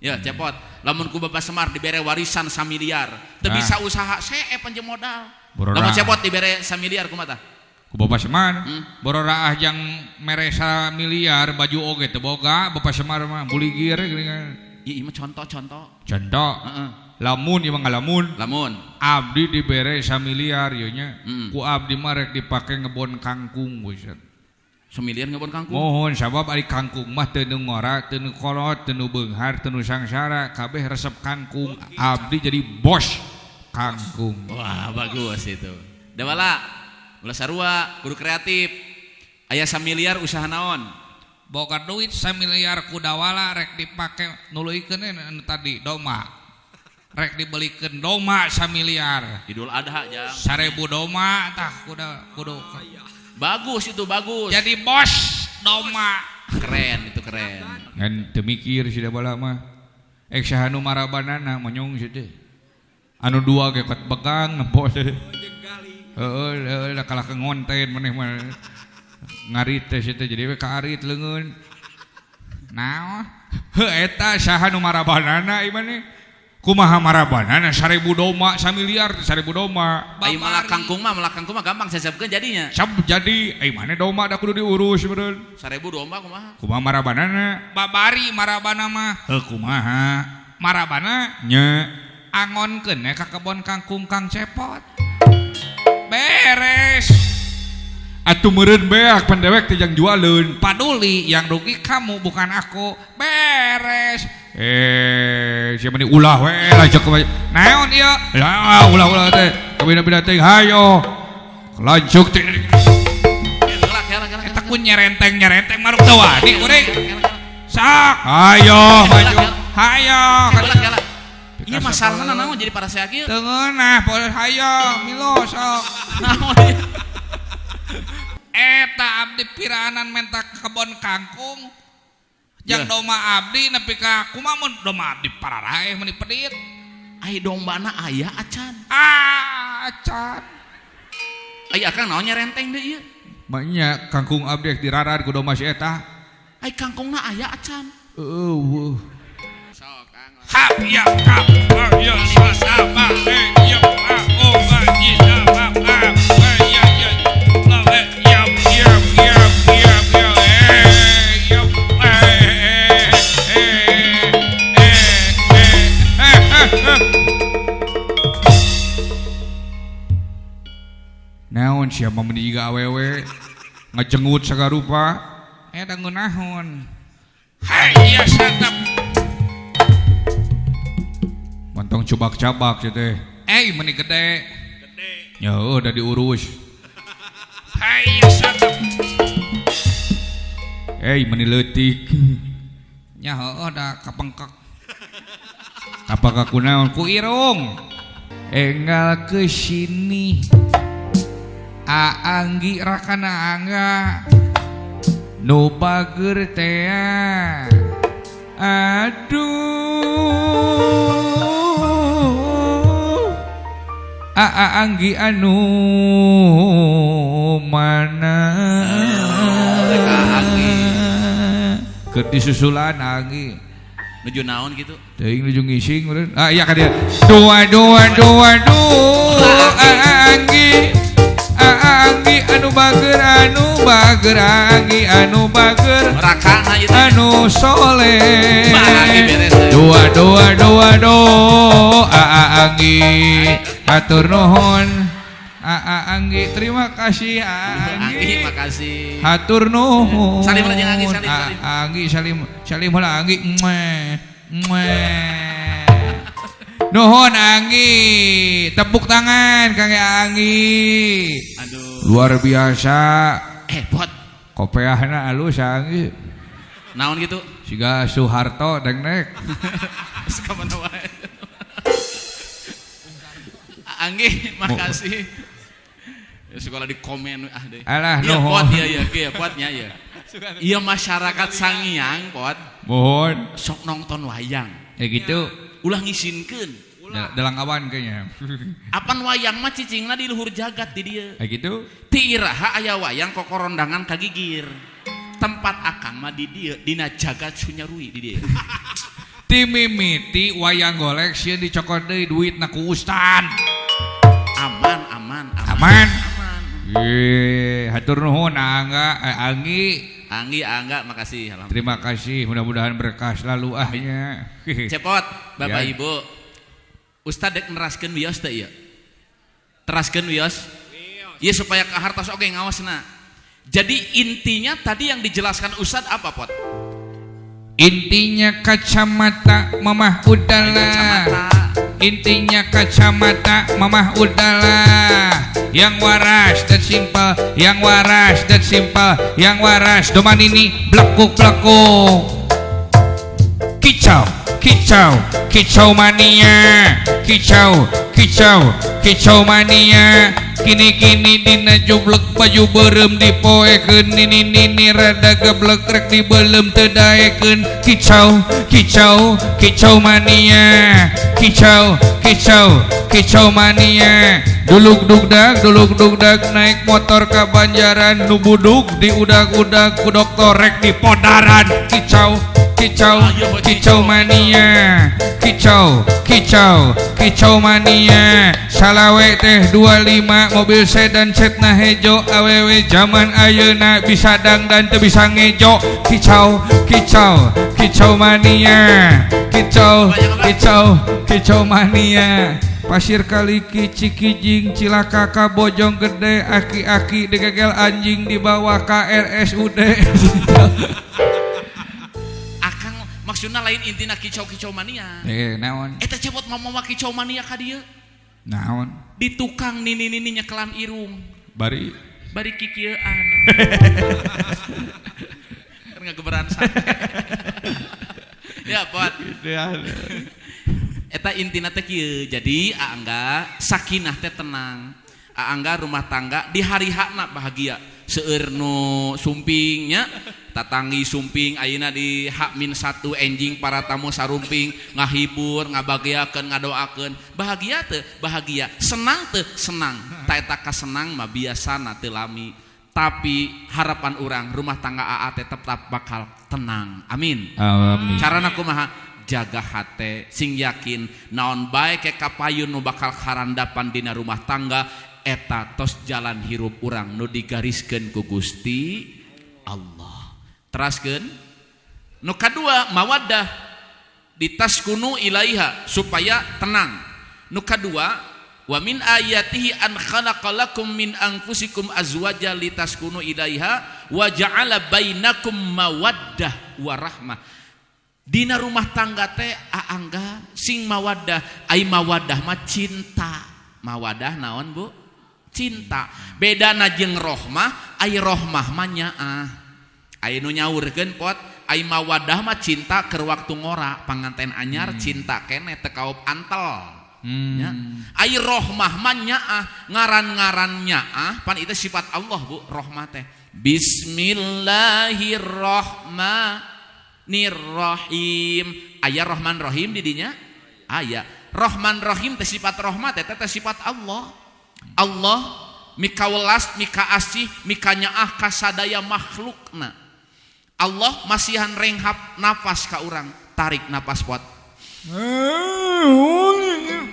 Ya, Cepot. Lamun ku Bapak Semar dibere warisan samiliar, teu bisa usaha seep panjang modal. Lamun Cepot dibere samiliar kumaha tah? Ku Bapak Semar, bororaah jang mere samiliar baju oge teu boga Bapak Semar mah buligir geuningan. Ieu mah contoh-contoh. Contoh. Heeh. Lamun ieu mah ngalamun. Lamun abdi dibere samiliar ieu nya. Ku abdi mah rek dipake ngebon kangkung buset. Samiliar ngebon kangkung? Mohon sabab ari kangkung mah teu nu ngora, teu nu kolot, teu nu beunghar, teu nu sangsara, kabeh resep kangkung. Abdi jadi bos kangkung. Wah, bagus itu. Dawala, ulah sarua, kudu kreatif. Aya samiliar usaha naon? Boga duit samiliar ku Dawala rek dipake nuluykeun anu tadi doma. Rek dibelikeun doma samiliar. Idul Adha jang. 1000 doma tah kudu. Bagus itu, bagus. Jadi bos doma. Keren itu, keren. Ngan teu mikir si Dawala mah. Ek saha nu marabanana monyong si teh. Anu dua ge ket begang nempo teh. Heeh, heeh, da kalah ke ngonten maneh mah. Ngarit teh si teh jadi we kaarit leungeun. Naon? Heuh eta saha nu marabanana ieu maneh? Kumaha marabanana 1000 doma samiliar 1000 doma. Ai malah kangkung mah, malah kangkung mah gampang sesepkeun jadinya. Sab jadi, ai maneh doma da kudu diurus meureun. 1000 doma kumaha? Kumaha marabanana? Babari marabana mah. Heuh kumaha? Marabana nya angonkeun ka kebon kangkung Kang Cepot. Beres. Atuh meureun beak pan dewek teh jang jualeun. Paduli yang rugi kamu bukan aku. Beres. Siapa ni ulah we lah cek naon ieu? Lah ulah-ulah teh. Kabina-bina teh hayo. Lanjut teh. Eta ku nyerenteng-nyerenteng maruk teu wani kuring. Sok, hayo maju. Hayo. Ieu masalahna naon jadi para saya kieu? Teu ngeunah, boleh hayo milo sok. Naon ieu? Eta abdi piraanan menta kebon kangkung. Jang doma abdi nepi ka kumaha mun doma abdi pararaeh meuni pedit. Ai dombana aya acan. Ah, acan. Ai akang naon nyerenteng deui ieu? Maknya kangkung abdi rek dirarar ku domba si eta. Ai kangkungna aya acan. Eueuh. Sok Kang. Hap ya kap ya sa ba e ya a o ba i da ba a ba ya ya la e ya ya ya ya ya e ya e e e e. Naon siapa meni jiga awewe ngajenggut sagarupa eta ngeunaheun. Hai ya satap. Montong cubak-cabak sih teh. Meni gede. Gede. Ya udah diurus. Hai ya satap. Meni leutik. Nya heueuh da kapengkek. Kapakak kunaon ku irung. Enggal ke sini. Aanggi rakana angga nu bager tea. Aduh Aanggi anu mana keur disusulan Anggi nuju naon gitu teuing nuju ngising meureun. Ah iya ka dieu dua dua dua dua Anggi Anggi anu bager Anggi anu bager rakana ieu anu soleh beres dua dua dua do Anggi hatur nuhun Anggi terima kasih Anggi makasih hatur nuhun salim lah jeung Anggi salim salim Anggi salim salim heula Anggi meh meh nuhun Anggi tepuk tangan Kang Anggi. Aduh luar biasa pot kopeahna alus Anggi naon gitu siga Soeharto dengnek sakamana wae Anggi makasih ya, sekolah di komen ah deh. Alah iya, nuhun. Pot iya iya iya potnya iya. Iya masyarakat Sangiang pot. Mohon sok nonton wayang. Ya gitu. Ulah ngisinkeun. Dalang awan kayaknya. Apan wayang mah cicingna di luhur jagat di dieu. Ya gitu. Ti iraha aya wayang kokorondangan kagigir. Tempat akang mah di dieu dina jagat Sunyarui di dieu. Ti Timimiti wayang golek sieun dicokot deui duitna ku ustad. Aman aman aman. Ye, hatur nuhun Angga, Anggi. Anggi, Angga, makasih. Alhamdulillah. Terima kasih, mudah-mudahan berkah selalu ahnya. Cepot, Bapak ya. Ibu. Ustad dek neraskeun wios teh ieu. Teraskeun wios. Ieu supaya kahartos oge ngawasna. Jadi intinya tadi yang dijelaskan Ustad apa, Pot? Intinya kacamata mamah udahlah. Intinya kacamata mamah udahlah. Yang waras dan simpel, yang waras dan simpel, yang waras doman ini blekuk-blekuk. Kicau, kicau, kicau mania, kicau, kicau, kicau mania. Kini-kini dina jublek baju berem dipoekeun, nini-nini rada geblek rek dibelem teu daekeun. Kicau, kicau, kicau mania, kicau, kicau, kicau mania. Duluk dugdag, duluk dugdag naik motor ka Banjaran, nu buduk diudag-udag ku dokter rek dipodaran. Kicau, kicau, kicau mania, kicau, kicau, kicau mania. Salawe teh 25 mobil sedan cetna hejo, awewe zaman ayeuna bisa dangdan teu bisa ngejo. Kicau, kicau, kicau mania, kicau, kicau, kicau mania. Pasir Kaliki Cikijing Cilaka ka Bojong Gede, aki-aki digegel anjing dibawa ka RSUD. Akang maksudna lain intina kicau-kicau mania. Naon? Eta cepot mamawa kicau mania ka dieu. Naon? Di tukang nini-nini nyekelan irung. Bari bari kikieuan. Keur ngageberan sate. Ya, Pot. Eta intina teh kieu. Jadi Angga sakinah teh tenang. Angga rumah tangga di hari hakna bahagia. Seueur nu sumpingnya tatangi sumping ayeuna di H-1 enjing para tamu sarumping ngahibur ngabagiakeun ngadoakeun bahagia teu bahagia senang teu senang ta eta kasenang mah biasana teu lami tapi harapan urang rumah tangga AA teh tetap bakal tenang amin. Amin. Carana kumaha jaga hate sing yakin naon bae ke kapayun nu bakal karandapan dina rumah tangga eta tos jalan hirup urang nu digariskeun ku Gusti Allah. Teraskeun nu kadua mawaddah ditaskunu ilaiha supaya tenang. Nu kadua wa min ayatihi an khalaqalakum min anfusikum azwaja litaskunu ilaiha wa ja'ala bainakum mawaddah wa rahmah. Dina rumah tangga teh aangga sing mawaddah, ai mawaddah mah cinta. Mawaddah naon Bu? Cinta. Bedana jeung rohmah, ai rohmah mah nyaah. Ai nu nyaurkeun Pot, ai mawaddah mah cinta keur waktu ngora, panganten anyar cinta keneh teu kaop antel. Ya. Ai rohmah mah nyaah, ngaran-ngaran nyaah pan itu sifat Allah Bu, rohmah teh. Bismillahirrahmanirrahim. Aya Rahman Rahim di dinya? Aya. Rahman Rahim teh sifat rahmat teh teh sifat Allah. Allah mika welas, mika asih, mika nyaah ka sadaya makhlukna. Allah masihan renghap nafas ka urang, tarik napas pot.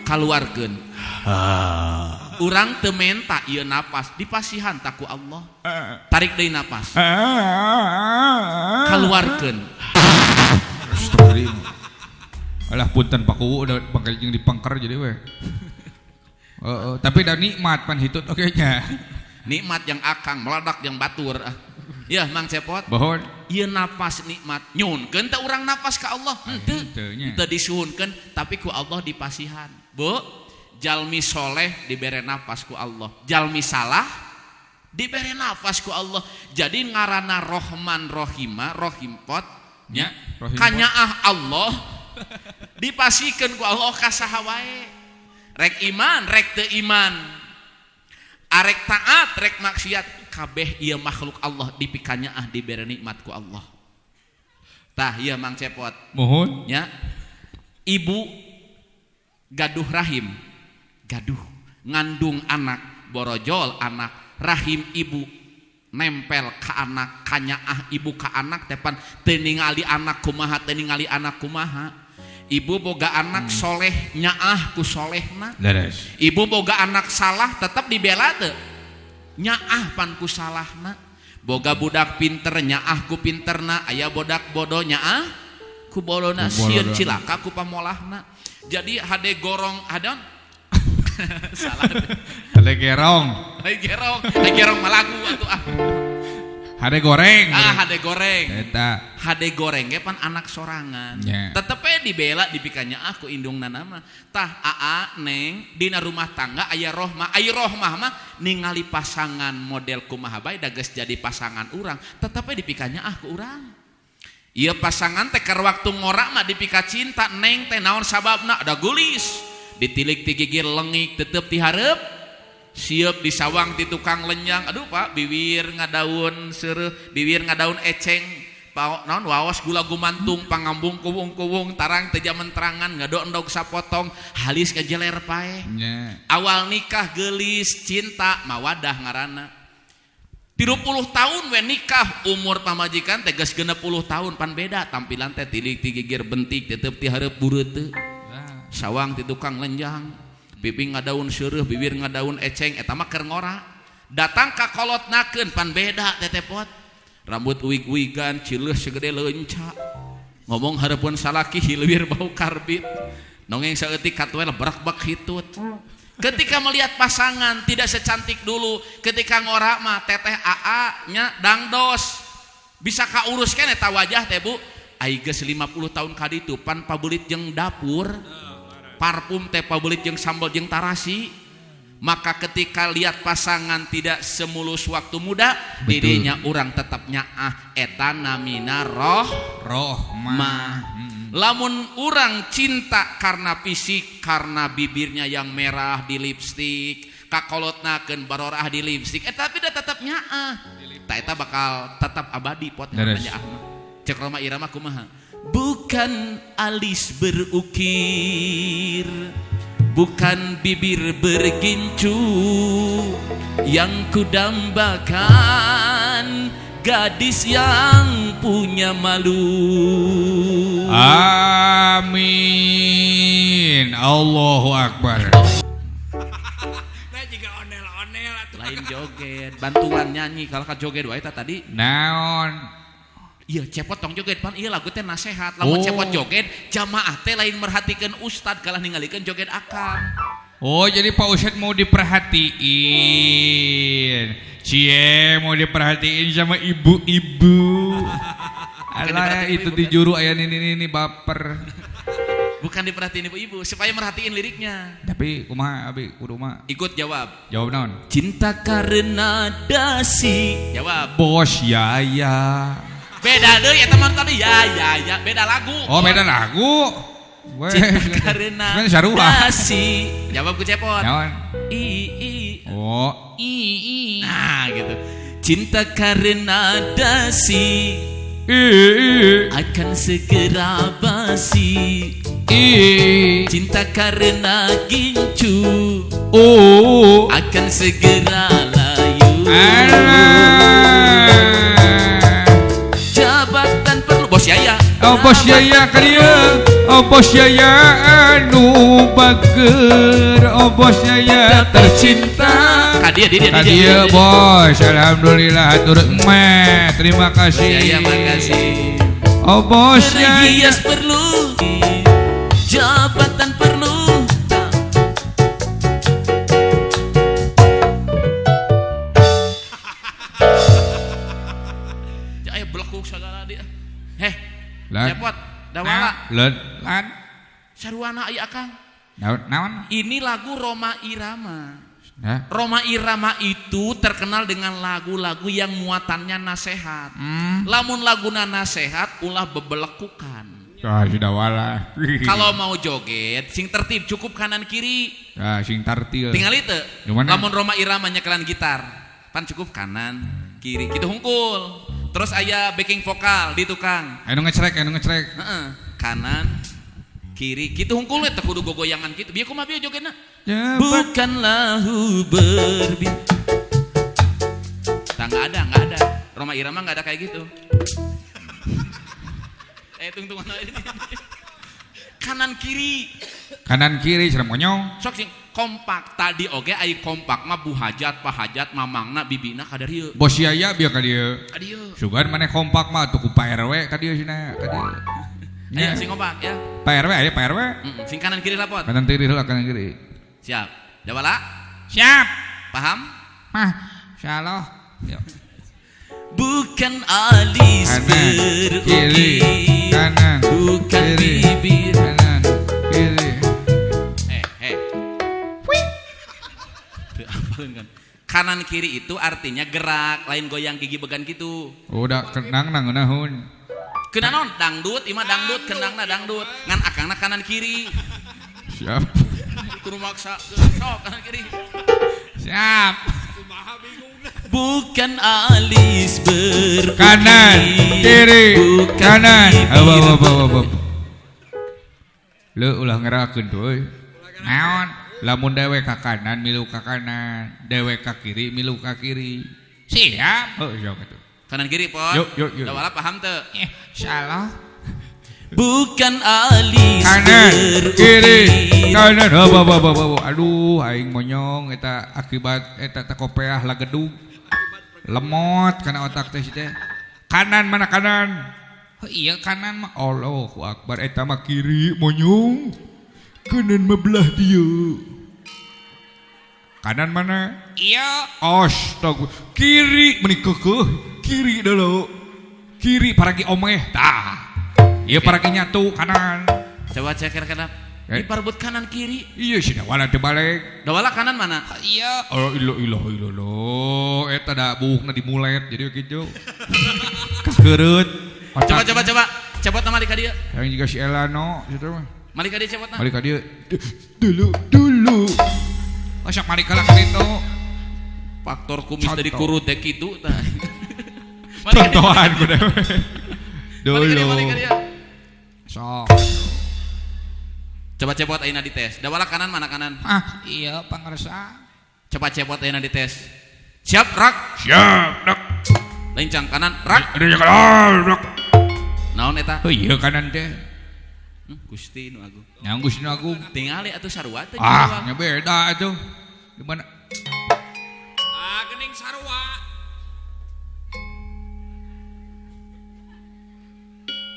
Kaluarkeun. Urang teu menta ieu napas, dipasihan ta ku Allah. Tarik deui napas. Kaluarkeun. Alah punten Pak Kuwu udah pakai jeung dipengker jadi we. Tapi dah nikmat pan hitut oge nya. Nikmat yang akang meledak yang batur. Ya Mang Cepot. Bohon. Ieu napas nikmat nyuhunkeun teh urang napas ka Allah henteu. Teu disuhunkeun tapi ku Allah dipasihan. Bu, jalmi soleh dibere napas ku Allah. Jalmi salah dibere nafas ku Allah. Jadi ngaranna Rohman Rohima, Rohim pot nya kanyaah Allah dipasikeun ku Allah ka saha wae. Rek iman, rek teu iman. Arek taat, rek maksiat, kabeh ieu makhluk Allah dipikanyaah dibere nikmat ku Allah. Tah ieu Mang Cepot. Mohon nya. Ibu gaduh rahim, gaduh ngandung anak, borojol anak, rahim ibu nempel ka anak, kanyaah ibu ka anak tepan teu ningali anak kumaha, teu ningali anak kumaha. Ibu boga anak soleh nyaah ku solehna. Leres. Ibu boga anak salah tetap dibela teu? Nyaah pan ku salahna. Boga budak pinter nyaah ku pinterna, aya bodak bodoh nyaah ku bodona, sieun cilaka ku pamolahna. Jadi hade gorong hadon salah. Hade gerong. Hade gerong, hade gerong malagu atuh ah. Hade goreng. Ah, hade goreng. Eta. Hade goreng ge pan anak sorangan. Yeah. Tetep we dibela dipikanya aku indungna nama. Tah aa neng dina rumah tangga aya rohmah, aya rohmah mah ningali pasangan model kumaha bae da geus jadi pasangan urang, tetep we dipikanya ah ku urang. Ieu pasangan teh keur waktu ngorak mah dipika cinta neng teh naon sababna da geulis. Ditilik ti gigir lengik tetep ti hareup. Siap disawang ti tukang lenyang, aduh pak bibir ngadaun seureuh, bibir ngadaun eceng, naon waos gula gumantung, pangambung kuwung-kuwung, tarang teu jaman terangan, ngadok-endog sapotong, halis kajeler paeh. Yeah. Awal nikah geulis cinta mawadah ngaranna. 30 tahun we nikah, umur pamajikan teh geus 60 tahun pan beda tampilan teh tilik ti gigir bentik tetep ti hareup bureuteuh. Sawang ti tukang lenjang. Pipi ngadaun seureuh, bibir ngadaun eceng, eta mah keur ngora. Datang ka kolotnakeun pan beda tetepot. Rambut uig-uigan, cileuh segede leunca. Ngomong hareupeun salaki hileuwir bau karbit. Nongeng saeutik katuel brak-brak hitut. Ketika melihat pasangan tidak secantik dulu, ketika ngora mah teteh aa nya dangdos. Bisa kaurus keneh eta wajah teh Bu. Ai geus 50 tahun ka ditu pan pabelit jeung dapur. Parfum teh pabelit jeung sambal jeung tarasi. Maka ketika lihat pasangan tidak semulus waktu muda, dirinya orang tetap nyaah eta namina roh rohmah. Lamun orang cinta karena fisik, karena bibirnya yang merah di lipstik, kakolotnakeun barorah di lipstik, tapi dah tetap nyaah. Ta eta bakal tetap abadi pot nyaah mah. Cek Rhoma Irama kumaha? Bukan alis berukir, bukan bibir bergincu, yang kudambakan gadis yang punya malu. Amin. Allahu Akbar. Nah jika onel-onel atuh. Lain joget, bantuan nyanyi kalau ka joget wae eta tadi. Naon? Iya cepot tong joget pan iya lagu teh nasehat lamun cepot joget jamaah teh lain merhatikeun ustad kalah ningalikeun joget akang. Oh jadi Pak Ustad mau diperhatiin. Cie mau diperhatiin sama ibu-ibu. Alah itu di juru aya nini-nini baper. Bukan diperhatiin ibu-ibu supaya merhatiin liriknya. Tapi kumaha abi kudu mah. Ikut jawab. Jawab naon? Cinta karena dasi. Jawab. Bos Yaya. Beda deui eta mah tadi ya ya ya beda lagu. Oh beda lagu. Cinta karena dasi. Jawab ku cepot. Naon? I i. Oh i i. Nah gitu. Cinta karena dasi I, i. akan segera basi. I. Cinta karena gincu oh akan segera layu. Alah. Jabatan perlu bos Yaya. Oh bos Yaya kalieu. Oh bos Yaya anu bager. Oh bos Yaya tercinta. Kadia dia dia bos. Alhamdulillah hatur emeh. Terima kasih. Bos Yaya makasih. Oh bos Yaya. Berhias perlu. Jabatan perlu. Aya belekuk sagala dia. Heh. Cepot, dawala. Lan, lan. Saruana aya akang. Naon? Ini lagu Rhoma Irama. Nah. Rhoma Irama itu terkenal dengan lagu-lagu yang muatannya nasehat. Lamun laguna nasehat ulah bebelekukan. Ah, sudah wala. Kalau mau joget sing tertib cukup kanan kiri. Ah, sing tartil. Tinggal itu. Lamun Rhoma Irama nyekelan gitar, pan cukup kanan kiri gitu hungkul. Terus aya backing vokal di tukang. Anu ngecrek, anu ngecrek. Heeh. Kanan kiri gitu hungkul teh kudu gogoyangan gitu. Bieu kumaha bieu jogetna? Bukanlah berbintang. Tah enggak ada, enggak ada. Rhoma Irama enggak ada kayak gitu. Tungtungan ini. Kanan kiri. Kanan kiri cenah monyong. Sok sing kompak tadi oge ai kompak mah bu hajat, pak hajat, mamangna, bibina ka dieu. Bos Yaya bieu ka dieu. Ka dieu. Sugan maneh kompak mah atuh ku Pak RW ka dieu cenah, ka dieu. Ayo sing kompak ya. Pak RW aya Pak RW. Sing kanan kiri lapot. Kanan kiri heula kanan kiri. Siap. Dawala? Siap. Paham? Mah, insyaallah. Yuk. Bukan alis berukir, kanan, bukan kiri, bibir, kanan, kiri. Kan. Kanan kiri itu artinya gerak, lain goyang gigi began gitu. Udah kenang nang ngeunahun. Kena non dangdut, imah dangdut, kendangna dangdut, ngan akangna kanan kiri. Siap. Kudu maksa, sok kanan kiri. Siap. Bukan alis berukir, kanan kiri, bukan kanan. bibir. Apa. Leu ulah ngerakeun tuh euy. Naon? Lamun dewek ka kanan milu ka kanan, dewek ka kiri milu ka kiri. Siap. Heuh sok atuh. Kanan kiri pot. Yuk yuk yuk. Dawala paham teu? Salah. Bukan alis kanan berukir, kiri, kanan. Apa. Aduh aing monyong eta akibat eta teh kopeah lagedug. Lemot kana otak teh si teh. Kanan mana kanan? Oh, iya kanan mah. Allahu akbar eta mah kiri monyong. Kanan mah belah dieu. Kanan mana? Iya. Astaga. Kiri meni keukeuh, kiri dulu. Kiri paragi omeh. Tah. Iya paragi nyatu kanan. Coba cek kira-kira. Di parbut kanan kiri. Iya sih dawala teu balik. Dawala kanan mana? Iya. Oh ilo ilo ilo lo. Eta da buukna dimulet jadi kitu. Kakereut. Coba. Cepot malik ka dieu. Yang juga si Elano kitu mah. Malik ka dieu cepotna. Malik ka dieu. Dulu. Oh sok malik ka kitu. Faktor kumis dari kurut teh kitu tah. Contohan ku dewe. Dulu. Malik ka dieu. Sok. Coba cepot ayeuna dites. Dawala kanan mana kanan? Ah, iya pangersa. Coba cepot ayeuna dites. Siap, rak. Siap, rak. Lencang kanan, rak. Rak. Naon eta? Oh iya kanan teh. Gusti nu agung. Nya Gusti nu agung. Tingali atuh sarua teh. Ah, nya beda atuh. Di mana? Ah, geuning sarua.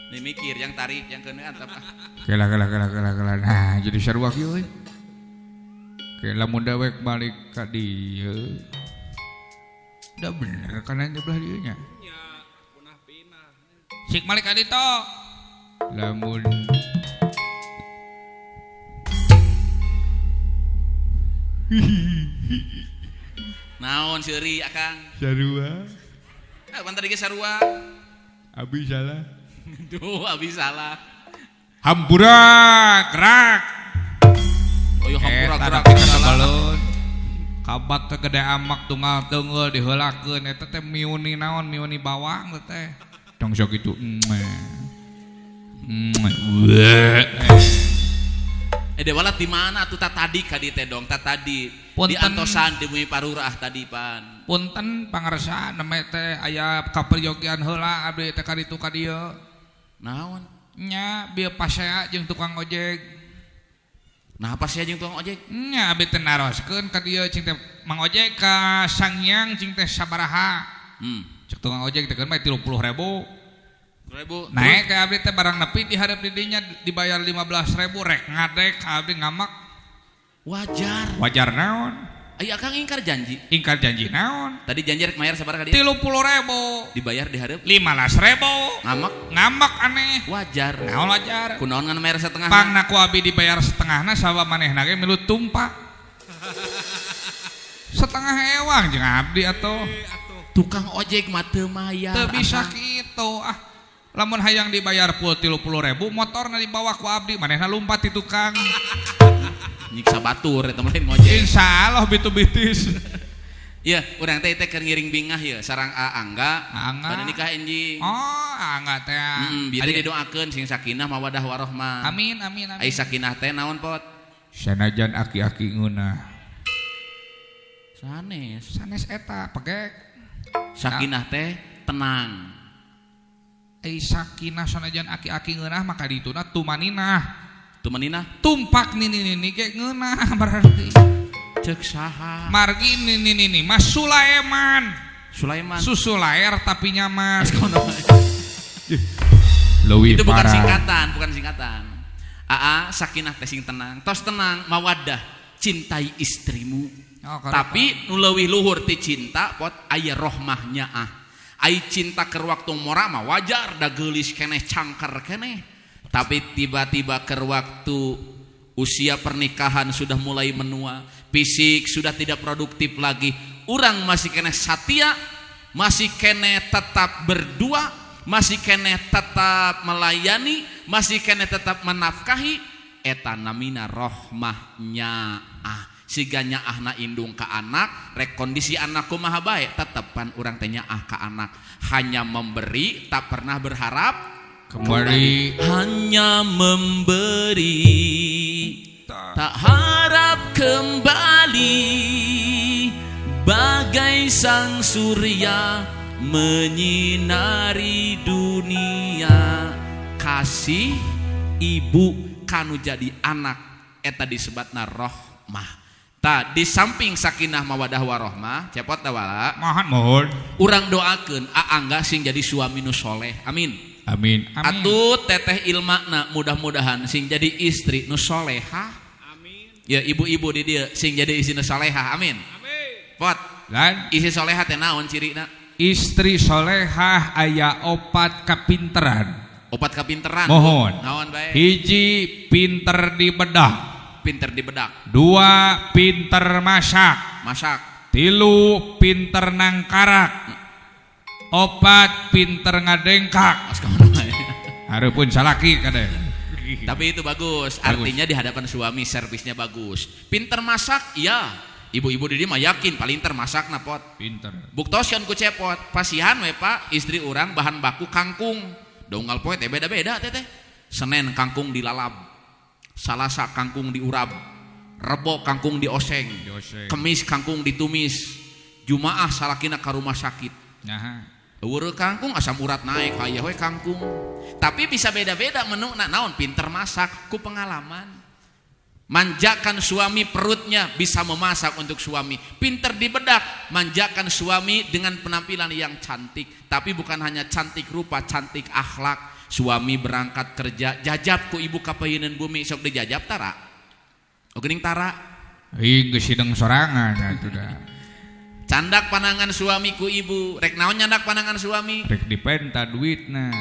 Nih mikir yang tarik yang kena antap ah. Kela. Nah, jadi sarua kieu euy. Kela mun dewek balik ka dieu. Udah bener kanan belah dieu nya. Nya, punah pinah. Sik balik ka ditu. Lamun naon seuri akang? Sarua. Ah, pan tadi ge sarua. Abi salah. Duh, abi salah. Hampura gerak. Oh iya hampura gerak. Salah. Kabak ke gede amak tunggal teunggeul diheulakeun eta teh miuni naon miuni bawang teh. Tong sok kitu. Dewala di mana atuh tadi ka dieu teh dong tadi. Di antosan di bumi parurah tadi pan. Punten pangersa neme teh aya kaperyogian heula abdi teh ka ditu ka dieu. Naon? Nya bieu pasea jeung tukang ojek. Nah pasea jeung tukang ojek? Nya abdi teh naroskeun ka dieu cing teh mang ojek ka Sangyang cing teh sabaraha. Cek tukang ojek teh keun mah 30.000. Ribu. Naik ke abdi teh barang nepi di hareup di dinya dibayar 15.000 rek ngadek abdi ngamak. Wajar. Wajar naon? Ayo akang ingkar janji. Ingkar janji naon? Tadi janji rek mayar sabaraha ka dieu? 30.000. Dibayar di hareup 15.000. Ngamak. Ngamak aneh. Wajar. Naon wajar? Kunaon ngan mayar setengahna? Pangna ku abdi dibayar setengahna sabab manehna ge milu tumpak. Setengah ewang jeung abdi atuh. Tukang ojek mah teu mayar. Teu bisa kitu ah. Lamun hayang dibayar full 30.000 motorna dibawa ku abdi manehna lumpat di tukang. Nyiksa batur eta mah lain ngojek. Insyaallah bitu-bitis. Iya, urang teh teh keur ngiring bingah ieu sarang Angga. Angga. Bade nikah enjing. Oh, Angga teh. Heeh, bieu didoakeun sing sakinah mawadah warohmah. Amin amin amin. Ai sakinah teh naon pot? Sanajan aki-aki ngeunah. Sanes. Sanes eta pegek. Sakinah teh tenang. Ai sakinah sanajan aki-aki ngeunah maka dituna tumaninah. Tumenina tumpak nini-nini ge ngeunah berarti. Cek saha? Margi nini-nini mah Sulaiman. Sulaiman. Susu laer tapi nyaman. Leuwih itu bukan parah. Singkatan, bukan singkatan. Aa sakinah teh sing tenang, tos tenang mawaddah, cintai istrimu. Oh, tapi nu leuwih luhur ti cinta pot aya rohmahnya ah. Ai cinta keur waktu mora mah wajar da geulis keneh cangker keneh. Tapi tiba-tiba keur waktu usia pernikahan sudah mulai menua, fisik sudah tidak produktif lagi, urang masih keneh satia, masih keneh tetap berdua, masih keneh tetap melayani, masih keneh tetap menafkahi, eta namina rohmahnya ah. Siga nyaahna indung ka anak, rek kondisi anak kumaha bae, tetepan urang teh nyaah ka anak. Hanya memberi, tak pernah berharap kembali. Hanya memberi, tak harap kembali, bagai sang surya menyinari dunia. Kasih ibu kanu jadi anak eta disebatna rohmah. Ta di samping sakinah mawadah warohmah, cepot da wala. Mohon mohon. Urang doakeun aangga sing jadi suami nu soleh. Amin. Amin. Amin. Atuh teteh ilmana mudah-mudahan sing jadi istri nu solehah. Amin. Ya ibu-ibu di dieu sing jadi istri nu solehah. Amin. Amin. Pot. Lan istri solehah teh naon cirina? Istri solehah aya opat kapinteran. Opat kapinteran. Mohon. Naon bae? Hiji pinter di bedah. Pinter di bedak. Dua pinter masak. Masak. Tilu pinter nangkarak. Opat pinter ngadengkak. Harupun salaki kadang. Tapi itu bagus. Artinya di hadapan suami servisnya bagus. Pinter masak, iya. Ibu-ibu di mah yakin paling pinter masak napot. Pinter. Buktoskeun ku cepot. Pasihan we Pak, istri urang bahan baku kangkung. Donggal poe teh beda-beda teh teh. Senin kangkung dilalap. Salasa kangkung diurab, Rebo kangkung dioseng, Kemis kangkung ditumis, Jumaah salakina ka rumah sakit. Nah. Eueuh kangkung asam urat naik, aya we kangkung. Tapi bisa beda-beda menu na naon pinter masak ku pengalaman. Manjakan suami perutnya bisa memasak untuk suami. Pinter dibedak, manjakan suami dengan penampilan yang cantik. Tapi bukan hanya cantik rupa, cantik akhlak. Suami berangkat kerja, jajab ku ibu kapayunan bumi sok dijajab tara. Oh geuning tara. Ih geus sideng sorangan atuh da. Candak panangan suami ku ibu, rek naon nyandak panangan suami? Rek dipenta duitna.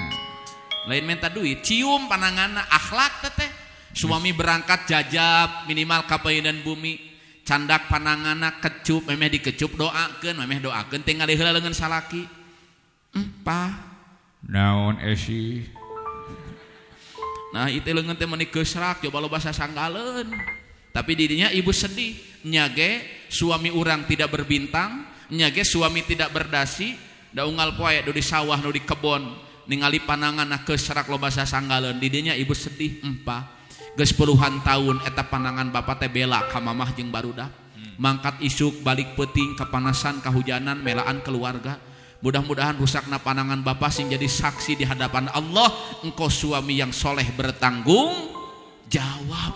Lain menta duit, cium pananganna, akhlak teteh. Suami berangkat jajab minimal kapayunan bumi. Candak pananganna kecup, memeh dikecup doakeun, memeh doakeun tinggal heula leungeun salaki. Pah. Naon esi? Nah itu leungeun teh meuni geusrak coba loba sasanggaleun. Tapi didinya ibu sedih, nyage suami urang tidak berbintang, nyage suami tidak berdasi, da unggal poe nu di sawah nu di kebon ningali pananganna geusrak loba sasanggaleun. Didinya ibu sedih, empah. Geus puluhan tahun eta panangan bapak teh bela ka mamah jeung barudak. Mangkat isuk balik peuting kepanasan kahujanan melaan keluarga. Mudah-mudahan rusakna panangan bapak sing jadi saksi di hadapan Allah, engkau suami yang soleh bertanggung jawab.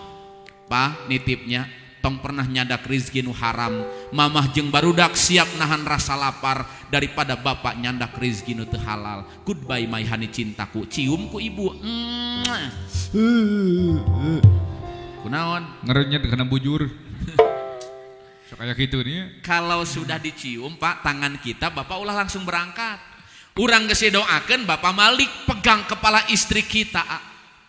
Pak nitipnya tong pernah nyadak rizki nu haram. Mamah jeung barudak siap nahan rasa lapar daripada bapak nyandak rizki nu teu halal. Goodbye my honey cintaku, cium ku ibu. Kunaon? Ngerenyet kana bujur. Kayak gitu nih. Kalau sudah dicium Pak tangan kita, bapak ulah langsung berangkat. Urang geus doakeun bapak malik pegang kepala istri kita.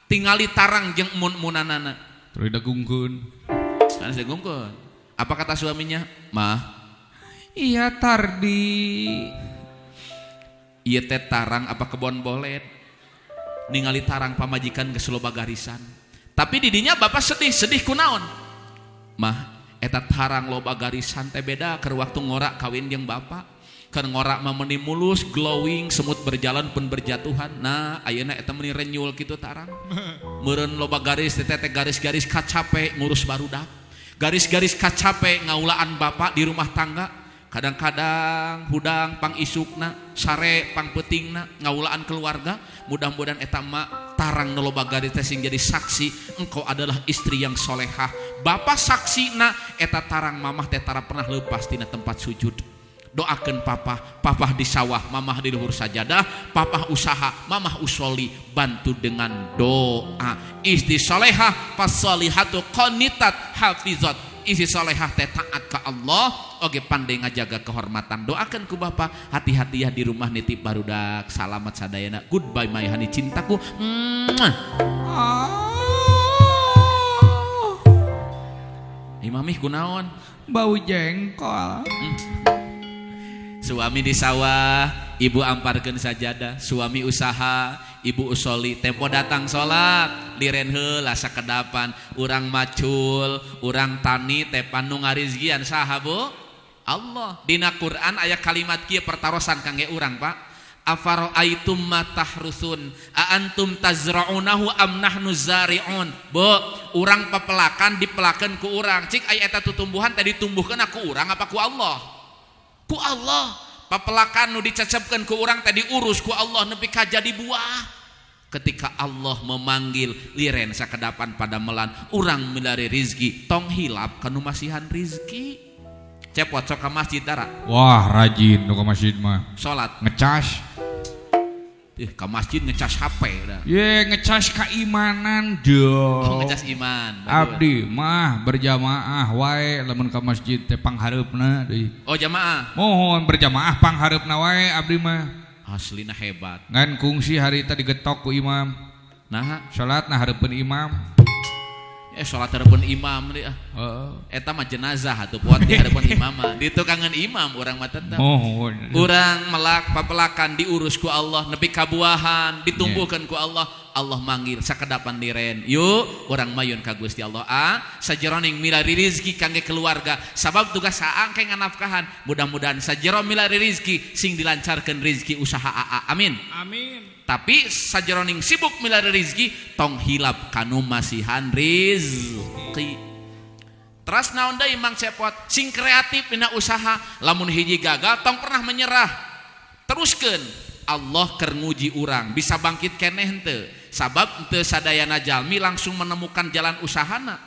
Tingali tarang jeung mun-munanana. Terus dagungkeun. Harus dagungkeun. Apa kata suaminya? Mah. Iya tardi. Ieu teh tarang apa kebon bolet? Ningali tarang pamajikan geus loba garisan. Tapi didinya bapak sedih, sedih kunaon? Mah, eta tarang loba garisan teh beda keur waktu ngorak kawin jeung bapak. Keur ngorak mah meuni mulus, glowing, semut berjalan pun berjatuhan. Nah, ayeuna eta meuni renyul kitu tarang. Meureun loba garis teh teh garis-garis kacape ngurus barudak. Garis-garis kacape ngaulaan bapak di rumah tangga. Kadang-kadang hudang pang isukna, sare pang peutingna, ngaulaan keluarga. Mudah-mudahan eta mak Tarang nu loba garis teh sing jadi saksi engkau adalah istri yang solehah. Bapak saksina eta tarang mamah teh tara pernah lepas tina tempat sujud. Doakeun papa, papa di sawah, mamah di luhur sajadah, papa usaha, mamah usoli, bantu dengan doa. Istri solehah fasolihatu qanitat hafizat. Istri solehah teh taat ka Allah, oge pandai ngajaga kehormatan. Doakan ku bapak, hati-hati ya di rumah nitip barudak, salamat sadayana. Goodbye my honey cintaku. Imamih kunaon? Bau jengkol. Suami di sawah, ibu amparkeun sajadah, suami usaha, ibu usoli, tempo datang salat, liren heula sakedapan, urang macul, urang tani teh panu ngarizkian saha Bu? Allah. Dina Quran aya kalimat kieu pertarosan kangge urang, Pak. Afara'aitum ma tahrusun a antum tazra'unahu am nahnu zari'un. Bu, urang pepelakan dipelakeun ku urang. Cik aya eta tutumbuhan tadi ditumbuhkeun ku urang apa ku Allah? Ku Allah. Pepelakan nu dicecepkeun ku urang tadi urus ku Allah nepi ka jadi buah. Ketika Allah memanggil liren sakedapan pada melan urang milari rizki, tong hilap kanu masihan rizki. Cepot sok ka masjid dara. Wah, rajin nu ka masjid mah. Salat ngecas. Ka masjid ngecas HP dah. Ye, ngecas keimanan jo. Oh, ngecas iman. Abdi mah berjamaah wae lamun ka masjid teh panghareupna deui. Oh, jamaah. Mohon berjamaah panghareupna wae abdi mah. Aslina hebat. Ngan kungsi harita digetok ku imam. Naha? Salatna hareupeun imam. Salat hareupeun imam deui ah. Heeh. Eta mah jenazah atuh poat di hareupeun imam mah. Ditukangan imam urang mah tetep. Mohon. Urang melak papelakan diurus ku Allah nepi ka buahan ditumbuhkeun ku Allah. Allah manggil sakedapan liren. Yuk urang mayun ka Gusti Allah. Ah, sajeroning milari rizki kangge keluarga. Sabab tugas saang ke nganafkahan. Mudah-mudahan sajero milari rizki sing dilancarkeun rizki usaha aa. Amin. Amin. Tapi sajeroning sibuk milari rizki tong hilap kanu masihan rizki. Teras naon deui Mang Cepot, sing kreatif dina usaha, lamun hiji gagal tong pernah menyerah. Teruskeun, Allah keur nguji urang, bisa bangkit keneh henteu. Sabab henteu sadayana jalmi langsung menemukan jalan usahana.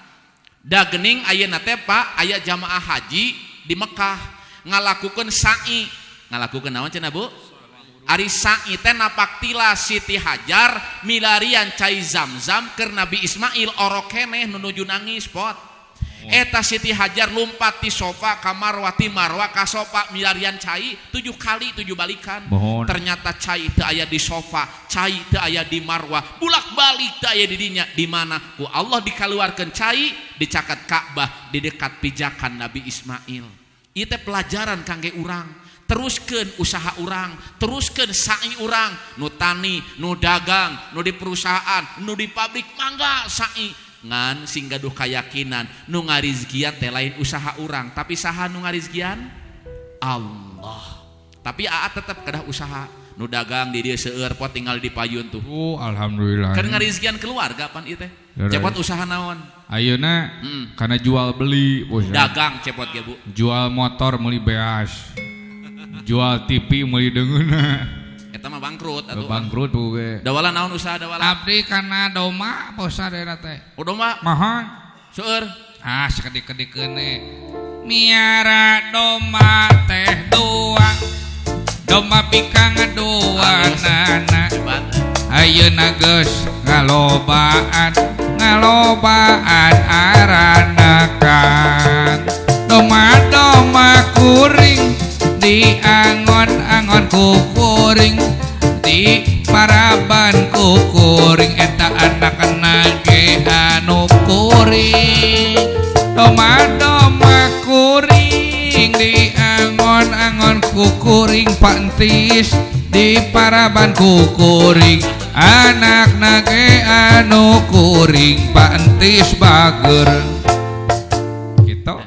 Da geuning ayeuna teh Pak, aya jamaah haji di Mekah ngalakukeun sa'i. Ngalakukeun naon cenah Bu? Ari sa'i teh napak tila Siti Hajar milarian cai Zamzam keur Nabi Ismail orok keneh nu nuju nangis pot. Eta Siti Hajar lumpat ti sofa ka Marwah, ti Marwah ka sofa milarian cai 7 kali 7 balikan. Mohon. Ternyata cai teu aya di sofa, cai teu aya di Marwah, bulak-balik teu aya di dinya. Di mana ku Allah dikaluarkeun cai dicaket Ka'bah di dekat pijakan Nabi Ismail. Ieu teh pelajaran kangge urang. Teruskeun usaha urang, teruskeun sa'i urang, nu tani, nu dagang, nu di perusahaan, nu di pabrik, mangga sa'i. Ngan sing gaduh kayakinan nu ngarizkian teh lain usaha urang, tapi saha nu ngarizkian? Allah. Tapi aa tetep kedah usaha, nu dagang di dieu seueur pot tinggal di payun tuh. Oh, alhamdulillah. Keur ngarizkian keluarga pan ieu teh. Cepot usaha naon? Ayeuna kana jual beli, bos. Dagang cepot ge, Bu. Jual motor meuli beas. Jual TV meuli deungeunna. Eta mah bangkrut atuh. Bangkrut ge. Dawala naon usaha dawala? Abdi kana domba usaha daerah teh. Oh domba? Mohon. Seueur. Ah sakedik-kedikeun miara domba teh dua. Domba bikang dua nana. Ayeuna geus ngalobaan, ngalobaan aranakan. Domba-domba kuring di angon-angon kukuring, di paraban kukuring, eta anak nage anu kuring. Domba-domba kuring di angon-angon kukuring, pantis di paraban kukuring, anak nage anu kuring, pantis bager. Gitu.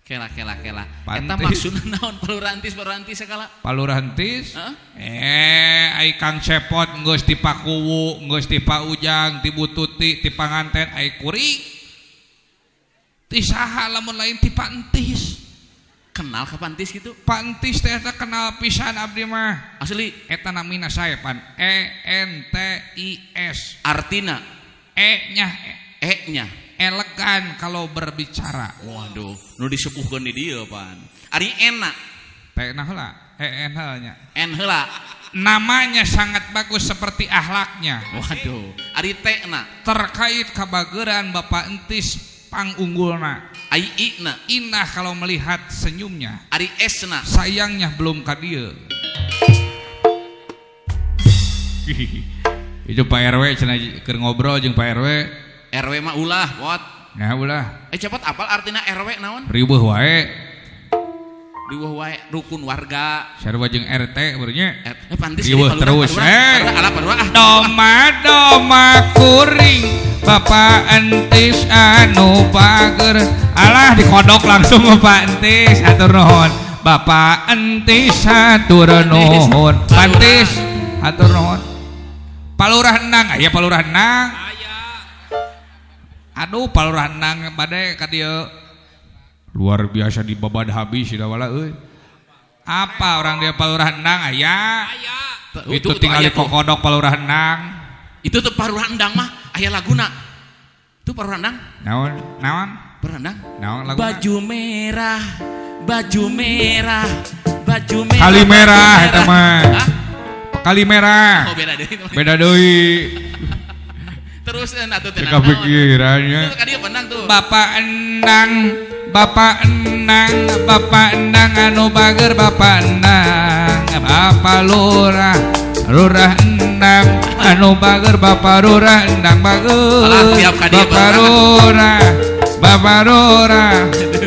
Kela kela kela. Eta maksudna naon palurantis palurantis sakala? Palurantis? Ai Kang Cepot geus ti Pakuwu, geus ti Paujang, ti Bututi, ti Panganten, ai kuring. Ti saha lamun lain ti Pantis. Kenal ka Pak Entis gitu? Pak Entis teh eta kenal pisan abdi mah. Asli eta namina saya pan E N T I S. Artina E nya E nya elegan kalau berbicara. Waduh, nu disepuhkeun di dieu pan. Ari enak. Teh nah heula, E N heula nya. N heula. Namanya sangat bagus seperti akhlaknya. Waduh, ari teh na. Terkait kabageran Bapak Entis pangunggulna. Ari I na. Indah kalau melihat senyumnya. Ari S na. Sayangnya belum ka dieu. Itu Pak RW cenah keur ngobrol jeung Pak RW. RW mah ulah, wat. Nah ulah. Cepot apal artina RW naon? Riweuh wae. Riweuh wae rukun warga. Sarua jeung RT barunya. Pantes riweuh terus. Alah palurah. Doma doma kuring Bapak Entis anu bager. Alah dikodok langsung Bapak Entis hatur nuhun. Bapak Entis hatur nuhun. Pantes hatur nuhun. Palurah Endang aya Palurah Endang. Aduh Palurah Endang bade ka dieu. Luar biasa dibabad habis sudah wala euy. Apa orang dia Palurah Endang aya? Itu tinggal kokodok Palurah Endang. Itu tuh Palurah Endang mah aya laguna. Itu Palurah Endang. Naon? Naon? Palurah Endang. Naon laguna? Baju merah, baju merah, baju merah. Kali merah eta mah. Kali merah. Oh beda deui. Beda deui. Terus atuh teh kepikirannya. Itu ka dieu Endang tuh. Bapak Endang, Bapak Endang, Bapak Endang anu bager Bapak Endang, Bapak Lurah, Lurah Endang anu bager Bapak Lurah Endang bager. Bapak Lurah, Bapak Lurah,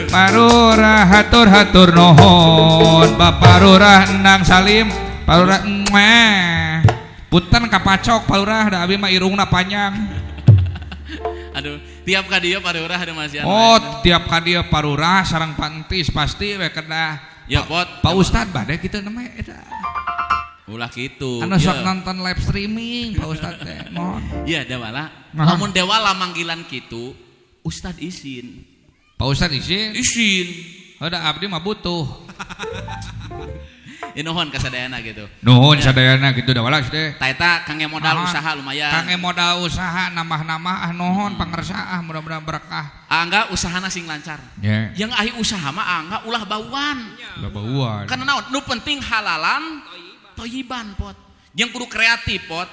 Bapak Lurah hatur-hatur nuhun. Bapak Lurah Endang salim, Pak Lurah meh. Punten kapacok Pak Lurah da abi mah irungna panjang. Aduh, tiap ka dieu Pak Lurah ada masihan. Oh, tiap ka dieu Pak Lurah sareng Pak Entis pasti we kedah. Ya pot. Pak Ustad bade kitu namanya eta. Ulah kitu. Anu sok nonton live streaming Pak Ustad teh, mohon. Iya, dewala. Lamun dewala manggilan kitu, Ustad isin. Pak Ustad isin? Isin. Heuh abdi mah butuh. Ya nuhun kasadayana gitu. Nuhun sadayana gitu da walas deh. Ta eta kangge modal usaha lumayan. Kangge modal usaha nambah-nambah ah nuhun pangersa ah mudah-mudahan berkah. Angga usahana sing lancar. Yeah. Yang ahi usaha mah angga ulah bauan. Ulah bauan. Karena naon nu penting halalan toyiban pot. Yang kudu kreatif pot.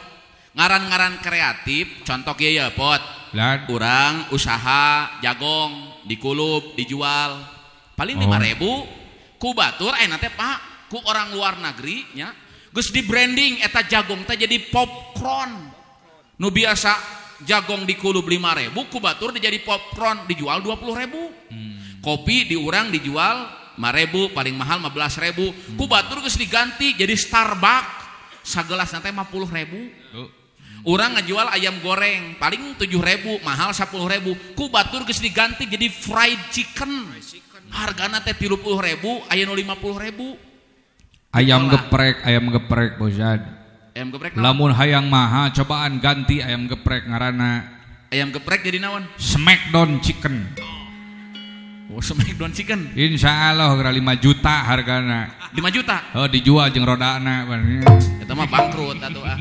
Ngaran-ngaran kreatif contoh kieu ya pot. Lan urang usaha jagong dikulub dijual paling 5.000 ku batur ayeuna teh Pak ku orang luar negeri nya geus di branding eta jagong teh jadi popcorn. Nu biasa jagong dikulub 5.000 ku batur dijadi popcorn dijual 20.000. Kopi di urang dijual 5.000 paling mahal 15.000. Ku batur geus diganti jadi Starbucks sagelasna teh 50.000. Urang ngajual ayam goreng paling 7.000 mahal 10.000. Ku batur geus diganti jadi fried chicken. Hargana teh 30.000 aya nu 50.000. Ayam geprek Bozad. Ayam geprek. Lamun hayang maha cobaan ganti ayam geprek ngaranna. Ayam geprek jadi naon? Smackdown chicken. Oh, Smackdown chicken. Insya Allah geura 5 juta hargana. 5 juta? Oh, dijual jeung rodana. Eta mah bangkrut atuh ah.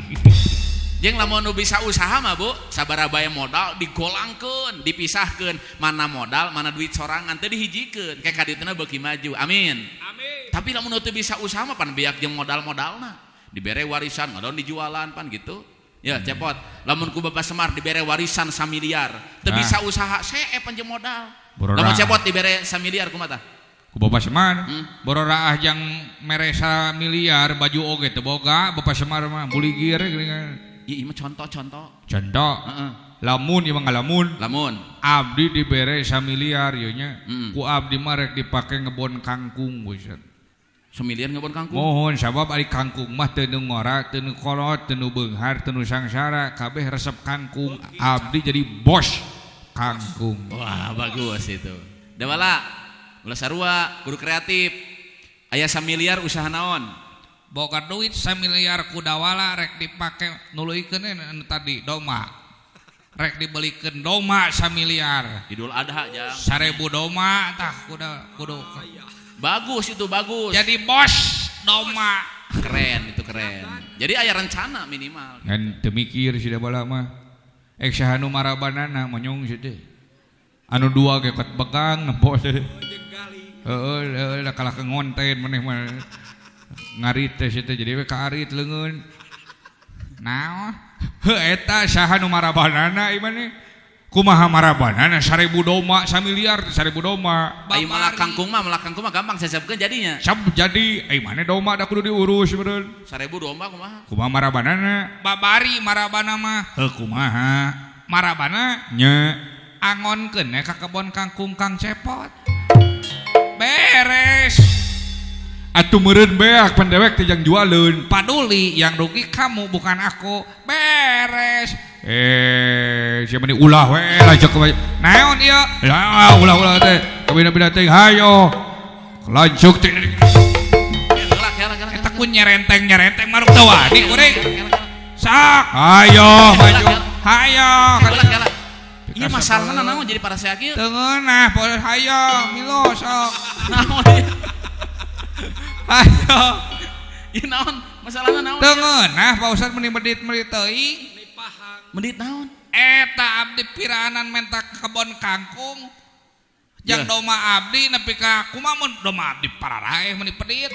Jeung lamun nu bisa usaha mah Bu, sabaraha bae modal digolangkeun, dipisahkeun, mana modal, mana duit sorangan teu dihijikeun, kayak kadituna beuki maju. Amin. Amin. Tapi lamun nu teu bisa usaha mah pan beak jeung modal-modalna. Dibere warisan, ngadon dijualan pan gitu. Ya, cepot. Lamun ku Bapak Semar dibere warisan 1 miliar, teu bisa usaha, see pan jeung modal. Lamun cepot dibere 1 miliar kumaha tah? Ku Bapak Semar, bororaah jang mere 1 miliar baju oge teu boga, Bapak Semar mah buligir geuningan. Iya, mah contoh-contoh. Contoh. Lamun ieu mah ngalamun. Lamun. Abdi dibere 1 miliar ieu nya. Ku abdi mah rek dipake ngebon kangkung Ustaz. 1 miliar ngebon kangkung? Mohon sabab ari kangkung mah teu nu ngora, teu nu kolot, teu nu beunghar, teu nu sangsara, kabeh resep kangkung. Abdi jadi bos kangkung. Wah, bagus itu. Dewala, ulah sarua, kudu kreatif. Aya 1 miliar usaha naon? Boga duit 1 miliar kudawala rek dipake nuluykeun anu tadi doma. Rek dibelikeun doma 1 miliar. Idul Adha jang. 1000 doma tah kuda kudu. Bagus itu bagus. Jadi bos domba. Keren itu keren. Jadi aya rencana minimal. Ngan teu mikir si da bala mah. Ek saha nu marabanana monyong si teh. Anu dua ge ket begang nempo teh. Heeh, heeh kalah ke ngonten maneh mah. Ngarit teh si teh jadi we kaarit leungeun. Naon? Heuh eta saha nu marabanana ieu maneh? Kumaha marabanana 1000 domba, 1 miliar 1000 domba. Ai malak kangkung mah gampang sesepkeun jadinya. Sab jadi, ai maneh domba da kudu diurus meureun. 1000 domba kumaha? Kumaha marabanana? Babari marabana mah. Heuh kumaha? Marabana nya angonkeun ka kebon kangkung Kang Cepot. Beres. Atuh meureun beak pan dewek teh jang jualeun. Paduli yang rugi kamu bukan aku. Beres. Siapa ni ulah we lanjut ke naon ieu? Lah ulah-ulah teh. Kabina-bina teh hayo. Lanjut teh. Eta ku nyerenteng-nyerenteng maruk teu wani kuring. Sok, hayo maju. Hayo. Ieu masalahna naon jadi para saya kieu? Teu ngeunah, hayo milu sok. Naon ieu? Hayo. Ieu naon? Masalahna naon? Teu ngeunah Pak Ustad meni medit-medit teuing. Medit naon? Eta abdi piraanan menta kebon kangkung. Jang domba abdi nepi ka kumaha mun domba abdi pararaeh meni pedit.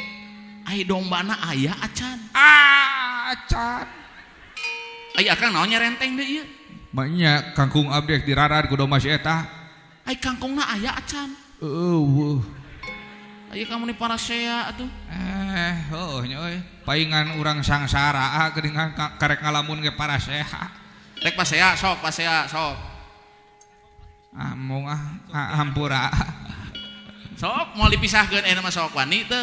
Ai dombana aya acan. Acan. Ai akang naon nyerenteng deui ieu? Maknya kangkung abdi rek dirarad ku domba si eta. Ai kangkungna aya acan. Eueuh. Ai kamu ni parasea atuh. Heuh nya euy. Paingan urang sangsara geuningan karek ngalamun ge parasea. Rek pasea sok, pasea sok. Amung ah hampura. Sok mau dipisahkeun eh mah sok wani teu.